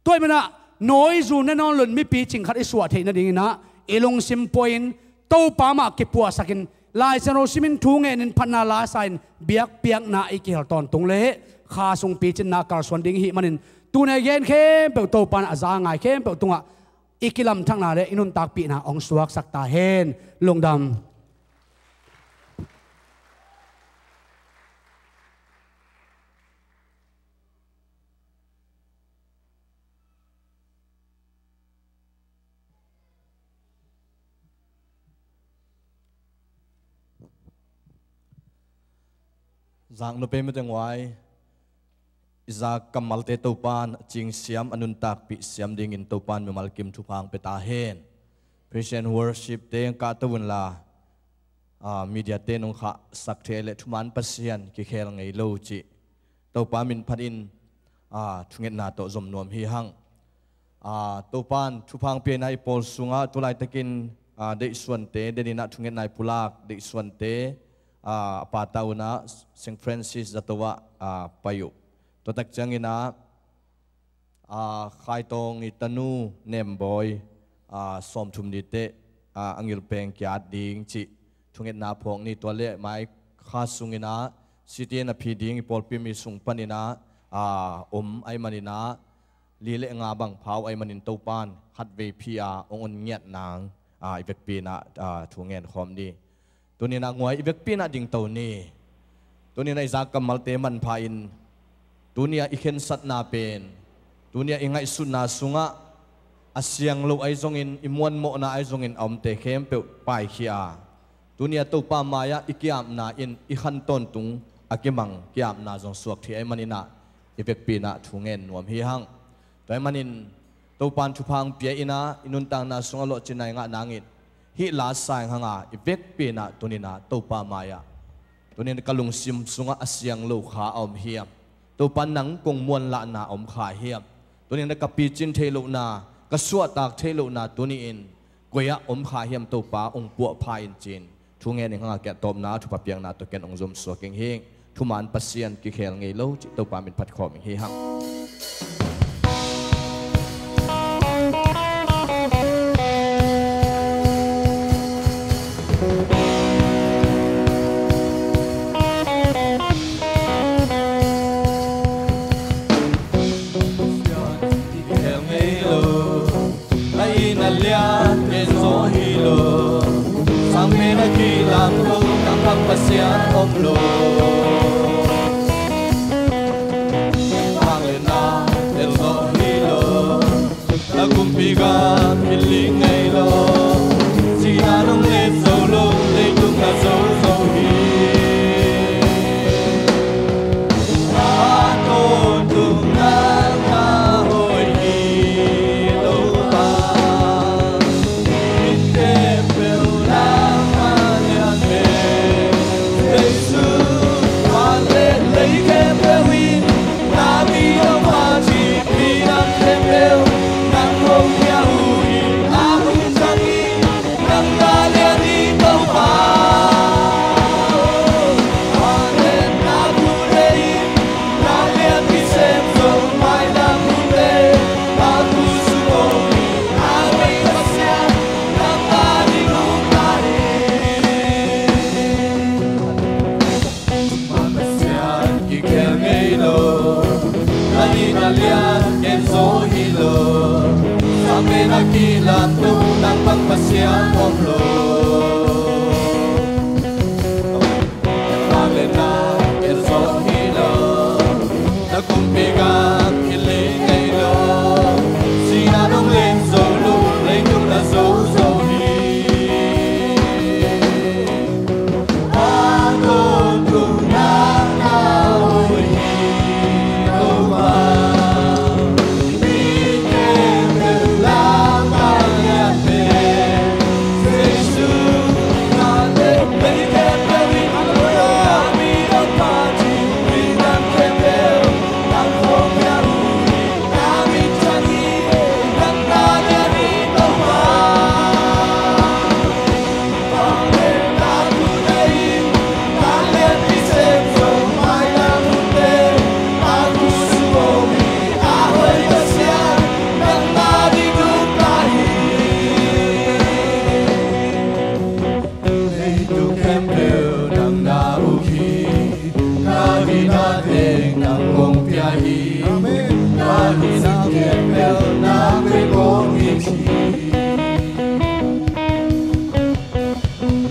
Tua hi manah nawizu ne nawn lo in mi picing khat i suah theih nadingin ah i lungsim pua-in Topa mah kipuahsakin Lai Siangtho simin thu ngenin phatna la sa-in biakpiakna i kihel tawntung le kha sung picinna kalsuan ding i hih manin tuni a gen khempeuh Topa in a za a ngai khempeuh tungah i kilamthakna le i nuntakpihna hong suaksak ta hen. Lungdam. Zak nupei mite nguai, i zak kammalte Topan a cing siam, a nuntakpih siam dingin Topan mimal kim thupha hong pia ta hen. Praise and worship te hong kahto unla, ah, media te nong khahsak thei le thuman Pasian kikhel ngei lo cih Topa min phatin, ah, thungetna tawh zom nuam hi hang. Ah, Topan thupha hong piakna i pawl sungah tulaitakin, ah, deihsuante, deninah thungetna i pulak deihsuante, ah, a pata unah Saint Francis zato ah, ah, pai uh. Tuatak cianginah, ah, Khaitawng i tanu Nembawi, ah, sawmthum ni teh, ah, a ngilpeng kiat ding cih thungetna phawk ni. Tua le mai kha sunginah C T N a phi ding i pawlpi mi sung paninah, ah, om ai maninah li le nga bang phau ai manin Topan khatvei phi a hong on ngiat nang, ah, i vekpi inah, ah, thu ngen khawm ni. Tuninah nguai i vekpi inah dingto ni. Tuninah i zak kammalte manpha in tunia i khensatna pen, tunia i ngaihsutna sungah a siang lo ai zongin, i muanmawhna ai zongin a omte khempeuh paikhia a, tunia Topa mai-ah i kiapna in i khan tawntung a kimang kiapna zong suak thei ai maninah i vekpi inah thu ngen nuam hi hang. Tua ai manin Topan thupha hong pia inah i nuntakna sungah lawhcinna i ngah nangin hih la sa ing hanga i vekpi inah tuninah Topa mai-ah, tunin ka lungsim sungah a siang lo kha a om hiam? Topa nang kong muanlahna a om kha hiam? Tunin ka picin theih lohna, ka suahtak theih lohna tuni-in koi-ah om kha hiam Topa hong puahpha in ci-in thu ngen ing hanga kiat tawpna thupha piakna tawh ken hong zomsuak ing hing. Thuman Pasian kikhel ngei lo cih Topa min phat khawm ing hi hang. Kikhel ngei lo. Laina lian pen zaw hi lo. Sangpen a kilam lo, tangkham Pasian om lo. Vang le na pen zaw hi lo. Na kumpi gam hi ling ngei lo. Sihna nong let zo lo, leitung na zo zo hi. A tawntung nang a hoih hi Topa. Lian ken zo hi lo, sa pen a kilam tu nang bang Pasian om lo. Sa pen a ken zo hi lo, na kumpi gam hi ling ei lo. Sina nong len zo lo, leitung na zo zo hi. Leitung khempeuh nang na uk hi, ka hihna teng nang kong pia hi. Amen. Ka hihna khempeuh nang bek kong it hi.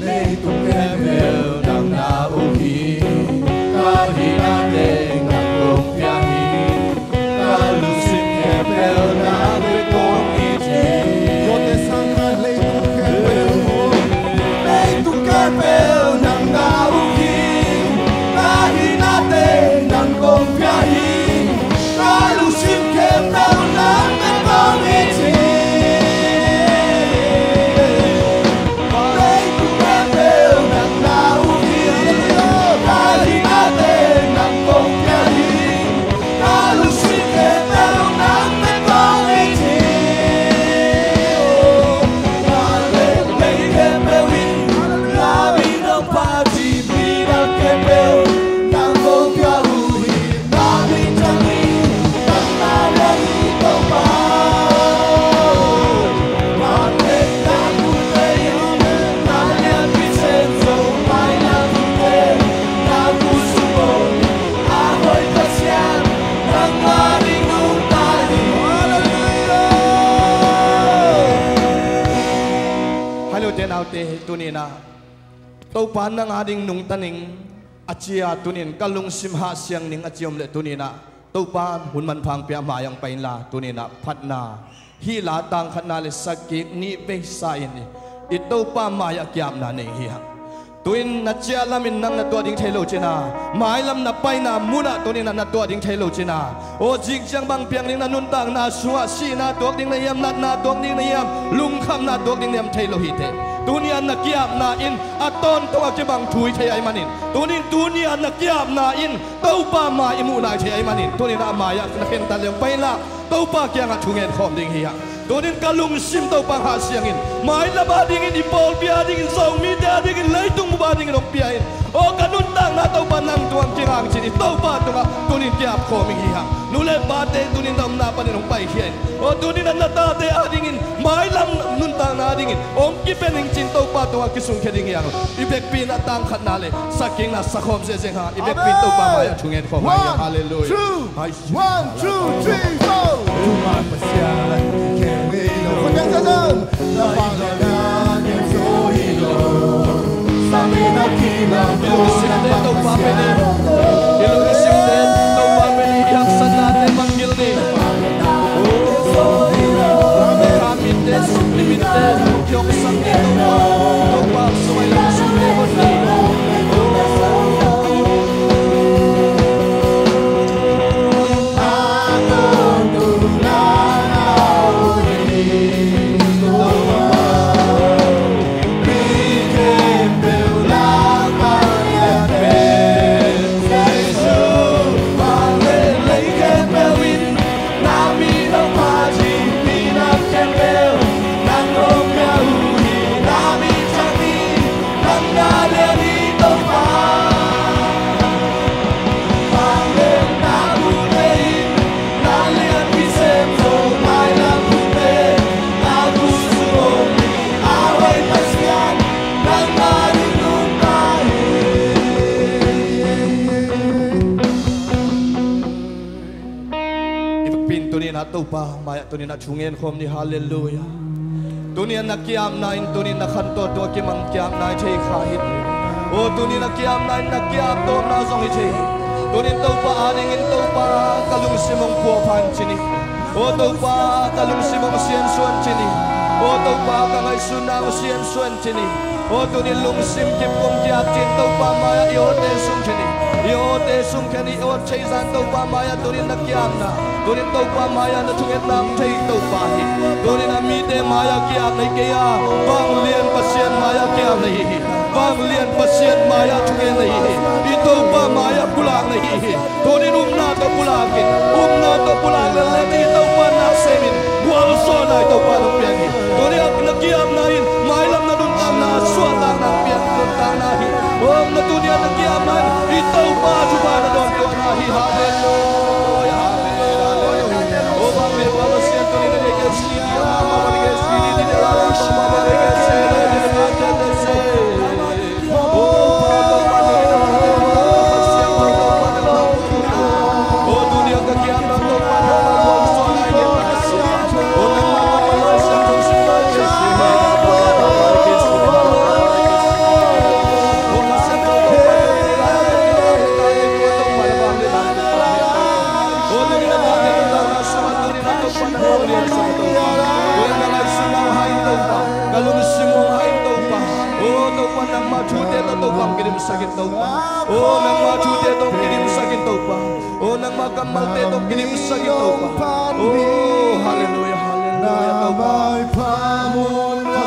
Leitung khempeuh nang na uk hi, ka hihna teng nang kong pia hi. Ka lungsim khempeuh nang bek kong it hi. Kote sangkhat leitung khempeuh, leitung khempeuh nang na uk hi, ka hihna teng nang kong pia hi. Ka lungsim khempeuh nang bek kong it hi. Leitung khempeuh nang na uk hi, ka hihna teng nang kong pia hi. Ka lungsim khempeuh nang bek kong it hi. Ka lungsim khempeuh in, ka min hong phat hi, midang khempeuh nang kong pia uh hi. Hallelujah. Hallelujah. Hallelujah. Tuninah Topa nang ading nungta ning a cia tunin ka lungsim hahsiang ning a cia om leh tuninah Topa hun manpha hong pia mai hong pai inla tuninah phatna hih la tang khatna le sagih nih veisa in i Topa mai-ah kiapna nei hi hang. Tuin na ciah lamin nang na tuah ding thei lo cina, mailam na paina munah tuninah na tuah ding thei lo cina. Aw zingciang bang piang ding na nuntakna sungah sihna tuak ding na hiam, natna tuak ding na hiam, lungkhamna tuak ding na hiam thei lo hi teh. Tuni a na kiapna in a tawntung a kibang thu hi thei ahih manin, tunin tuni a na kiapna in Topa mai i muhna hi thei ahih manin, tunin a mai-ah na khentat leng paila Topa kiangah thungen khawm ding hi hang. Tunin ka lungsim Topa hahsiang in, mailam a dingin, i pawlpi a dingin, Zomite a dingin, leitung bup a dingin hong pia in. Aw ka nuntakna Topa nang tungah kingang cin i Topa tungah tunin kiap khawm ing hi hang. Nu le pate tunin na omna panin hong paikhia in. Aw tunin a na tate a dingin, mailam nuntakna a dingin hong kipia ning cin Topa tungah kisungkhia ding hi hang. I vekpi in a tang khatna le sakikna sakhawm zehzeng hang. I vekpi in Topa mai-ah thungen khawm hi hang. Hallelujah. One, two, three, four. Tuman Pasian i khem ngei lo. Khut beng zazan. Na pang le na kem zo hi lo. Sa pen a kilam tu nang bang Pasian om lo. I lungsimte Topa pen i haksatnate bang gil ni. Amen. Kha mitte, sukli mitte, kioksak ni Topa. Topa sung a i lungsimte hon ni. Pi in tuni-in ah Topa mai-ah tuni-in ah thu ngen khawm ni. Halleluiah. Tuni-in na ki-apna in tuni-in na khantotu a kimang ki-apna hi thei kha hi. Aw, tuni-in na ki-apna in na ki-ap tawpna zong hi thei hi. Tuni-in Topa adingin Topa ka lungsim hong phuapha in ci ni. Aw Topa ka lungsim hong siansuah in ci ni. Aw Topa ka ngaihsutna hong siansuah in ci ni. Aw tuni-in lungsim kip kong ki-ap ci-in Topa mai-ah i awte sung khen hi. I awte sung khen hi. Aw thei zah in Topa mai-ah tuni-in na ki-apna, tuni-in Topa mai-ah na thungetna hong thei Topa hi. Tuni-in a mite mai-ah ki-apna hi kei a, vanglian Pasian mai-ah ki-apna hi hi. Vanglian Pasian mai-ah thungetna hi hi. I Topa mai-ah pulakna hi hi. Tuni-in upna tawh pulak in, upna tawh pulak lel leh i Topa na sem in, gualzawhna i Topa hong piang hi. Tuni-in na ki-apna in mailam na nuntakna, suahtakna piang nuntakna hi. Aw na tuni-in na ki-apna in i Topa thupha na dawntuahna hi. Halleluiah, halleluiah. Aw vanglian Pasian tuni-in na Ka lungsim hong hai Topa. Aw Topa nangmah thute tawh Topa hong kidimsak in Topa. Aw nangmah thute tawh hong kidimsak in Topa. Aw nangmah kammalte tawh hong kidimsak in Topa. Aw halleluiah, halleluiah Topa. Kha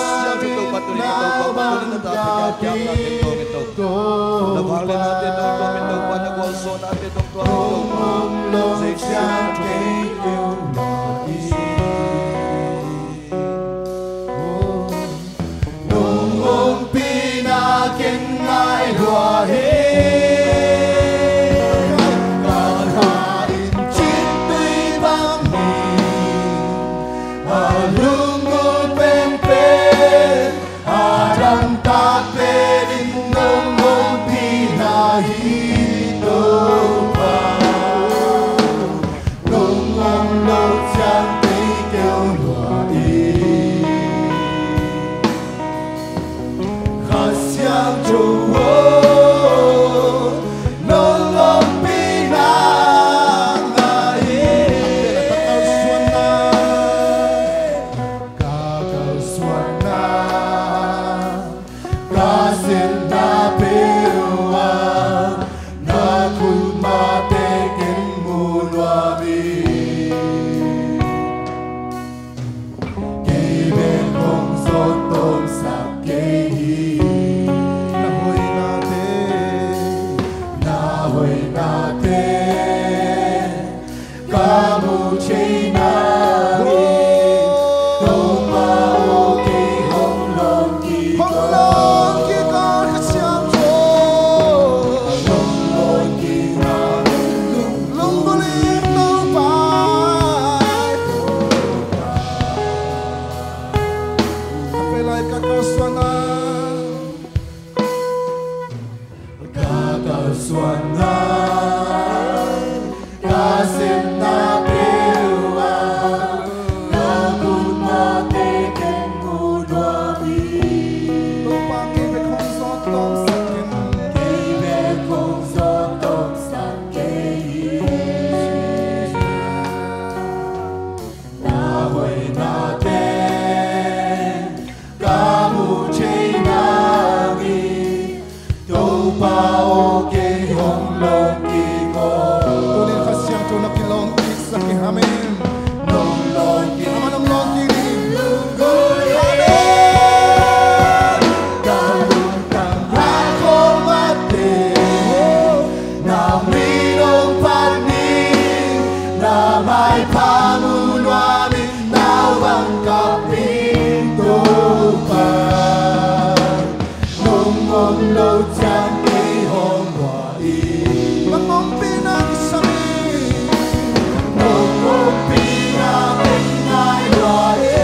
Siangtho Topa tuni-in Topa tuni-in na ta pia pia na tawm in Topa. Na vangliannate tawh tawm in Topa, na gualzawhnate tawh tawm in Topa. Jesu Nong ompihna ken ngai lua hi. Ka tha in cintui bang hi. A lunggulh penpen, a damtak pen in nong ompihna hi Topa. Nong om lo ciang kei keu lua hi. Kha Siangtho aw, nong ompihna ngai hi. Ka kalsuanna, ka sepna peuh ah na khut mahte ken mu nuam hi. Kei bek hong zawt tawmsak kei hi. Na hoihnate, na hoihnate ka muh theihna hi. Topa aw, kei hong lawng kik aw. Hong lawng kik aw, Kha Siangtho. Hong lawng kik aw. Lunggulh in Topa. Ka pia lai ka kalsuanna. Ka kalsuanna, ka sepna peuh ah na khut mahte ken mu nuam hi. Topa kei bek hong zawt tawmsak ken. Kei bek hong zawt tawmsak kei hi. Na hoihnate ka muh theihna hi. Topa aw, kei hong lawng kik aw. Tuni-in Kha Siangtho na kilawng kiksak hi. Amen. Nong lawng kik. Amen, nong lawng kik ni. Amen. Ka lungtang a khawng mate, na min hong phat ni, na maipha mu nuam in, na vang kap in Topa. Nong om lo ciang kei hong lua hi. Nong ompihna kisam hi. Nong ompihna ken ngai lua hi.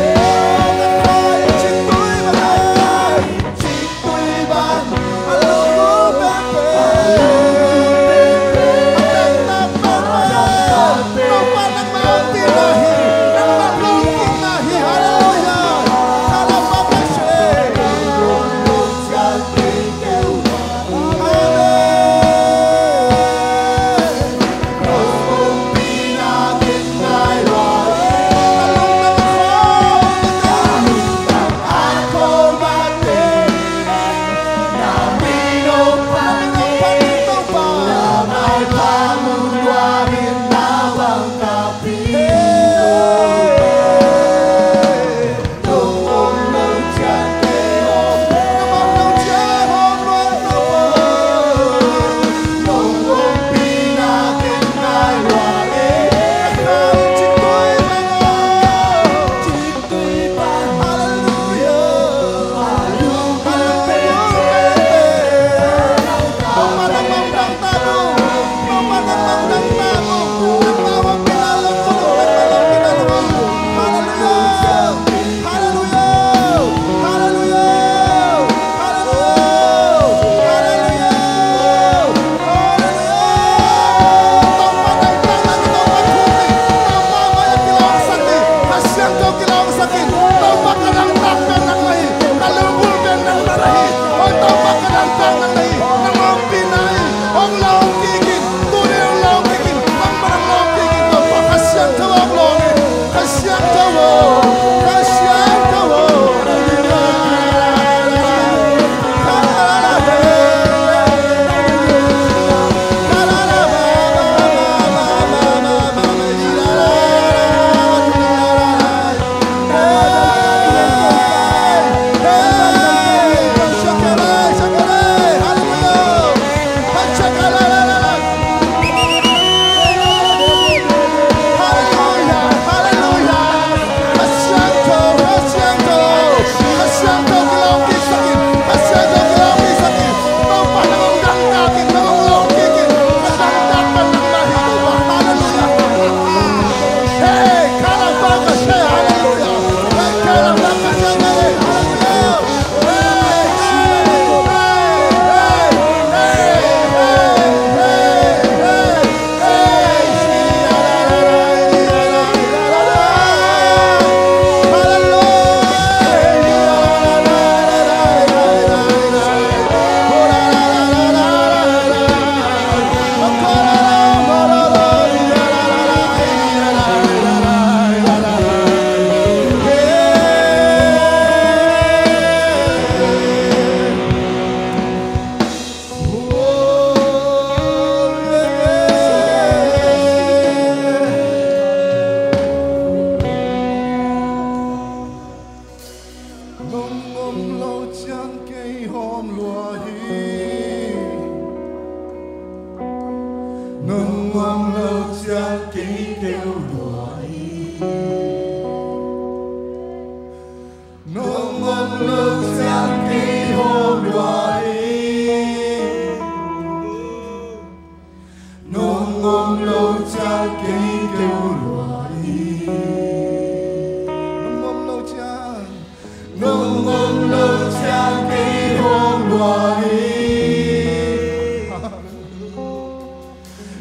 Cintui bang, cintui bang. A lunggu pekpek, a lunggu pekpek. A lunggu pekpek. Topa nangmah ompihna.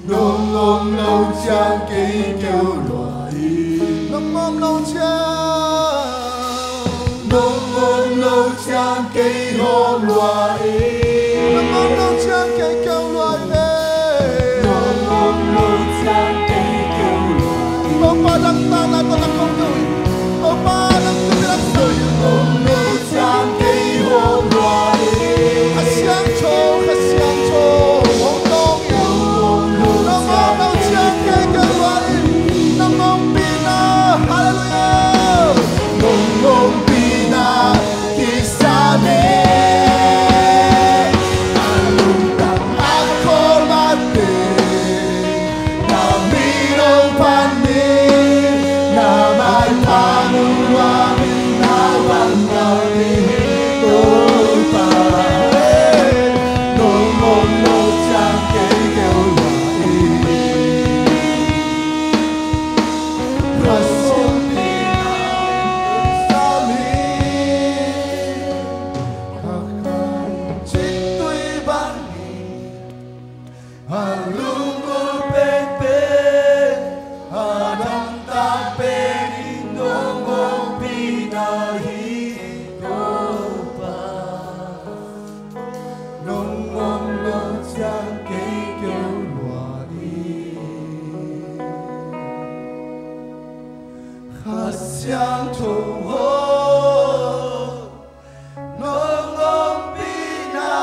Nong om lo ciang kei keu lua hi. Nong om lo ciang. Nong om lo ciang kei hawm lua hi. Nong om lo ciang kei keu lua hi. Nong om lo ciang kei keu lua hi. Topa nang tana tawh na kong keu hi. Topa nang tawh na kong keu hi. Nong om lo ciang kei hawm lua hi. Kha Siangtho, Kha Siangtho, hong dawng in. Nong om lo ciang kei keu lua hi. Nang ompihna, Hallelujah. Nong ompihna kisam hi. A lungtang a khuamahte, na min hong phat ni, na maipha nong luah in, na vanglian ni Topa. Nong om lo ciang kei keu lua hi. Nong om lo ciang kei keu lua hi. Kha Siangtho aw, nong ompihna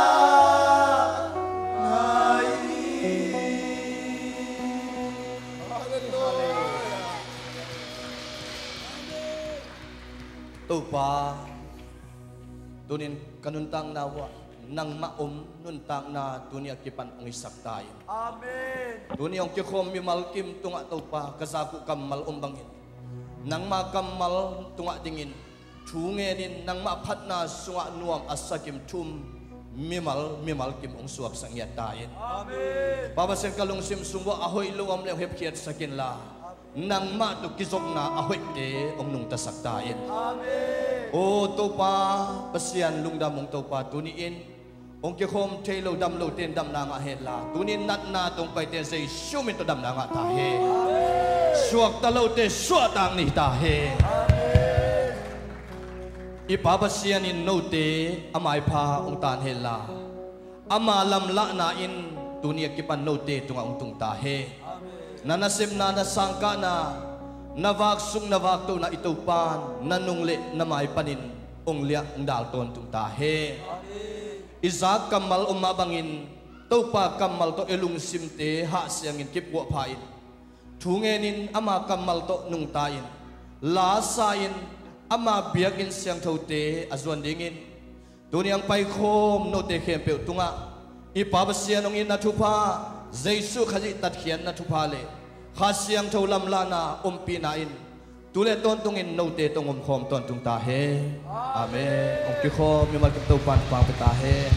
ngai hi. Hallelujah. Topa, tunin ka nuntakna uah nangmah om nuntakna tuni a kipan hong hisak ta in. Amen. Tuni hong kikhawm mimal kim tungah Topa, ka zak uh kammal om bangin, nangma kammal tungah dingin thu ngenin, nangmah phatna sungah nuam a sakim thu um mimal mimal kim hong suaksak ngiat ta in. Amen. Pa Pasian, ka lungsim sung uah a hoih lo om le hong hepkhiatsak inla, nangmah tawh kizopna a hoihte hong nungtasak ta in. Amen. O Topa Pasian, lungdam ung Topa, tuni-in hong kikhawm thei lo dam lote in damna ngah henla, tuni-in natna tawh hong paite in Jesu min tawh damna ngah ta hen. Amen. Suakta lote suahtak ni ta hen. Amen. I Pa Pasian in note a maipha hong taan henla, ama lamlahna in tuni a kipan note tungah hong tung ta hen. Na nasepna, na sangkahna, na vak sung, na vak tona i Topa in na nung le na mai panin hong liah hong dal tawntung ta hen. I zak kammal om mah bangin Topa kammal tawh i lungsimte hahsiangin kipkuah pha in, thu ngenin ama kammal tawh nungta in, lasa in, ama biakinn siangthote a zuan dingin tuni a hong paikhawm note khempeuh tungah i Pa Pasian hong itna thupha, Jesu Khazih tatkhiatna thupha le Kha Siangtho lamlahna ompihna in tu le tawntungin note tawh hong omkhawm tawntung ta hen. Amen. Hong kikhawm mimal kim Topa in thupha hong pia ta hen.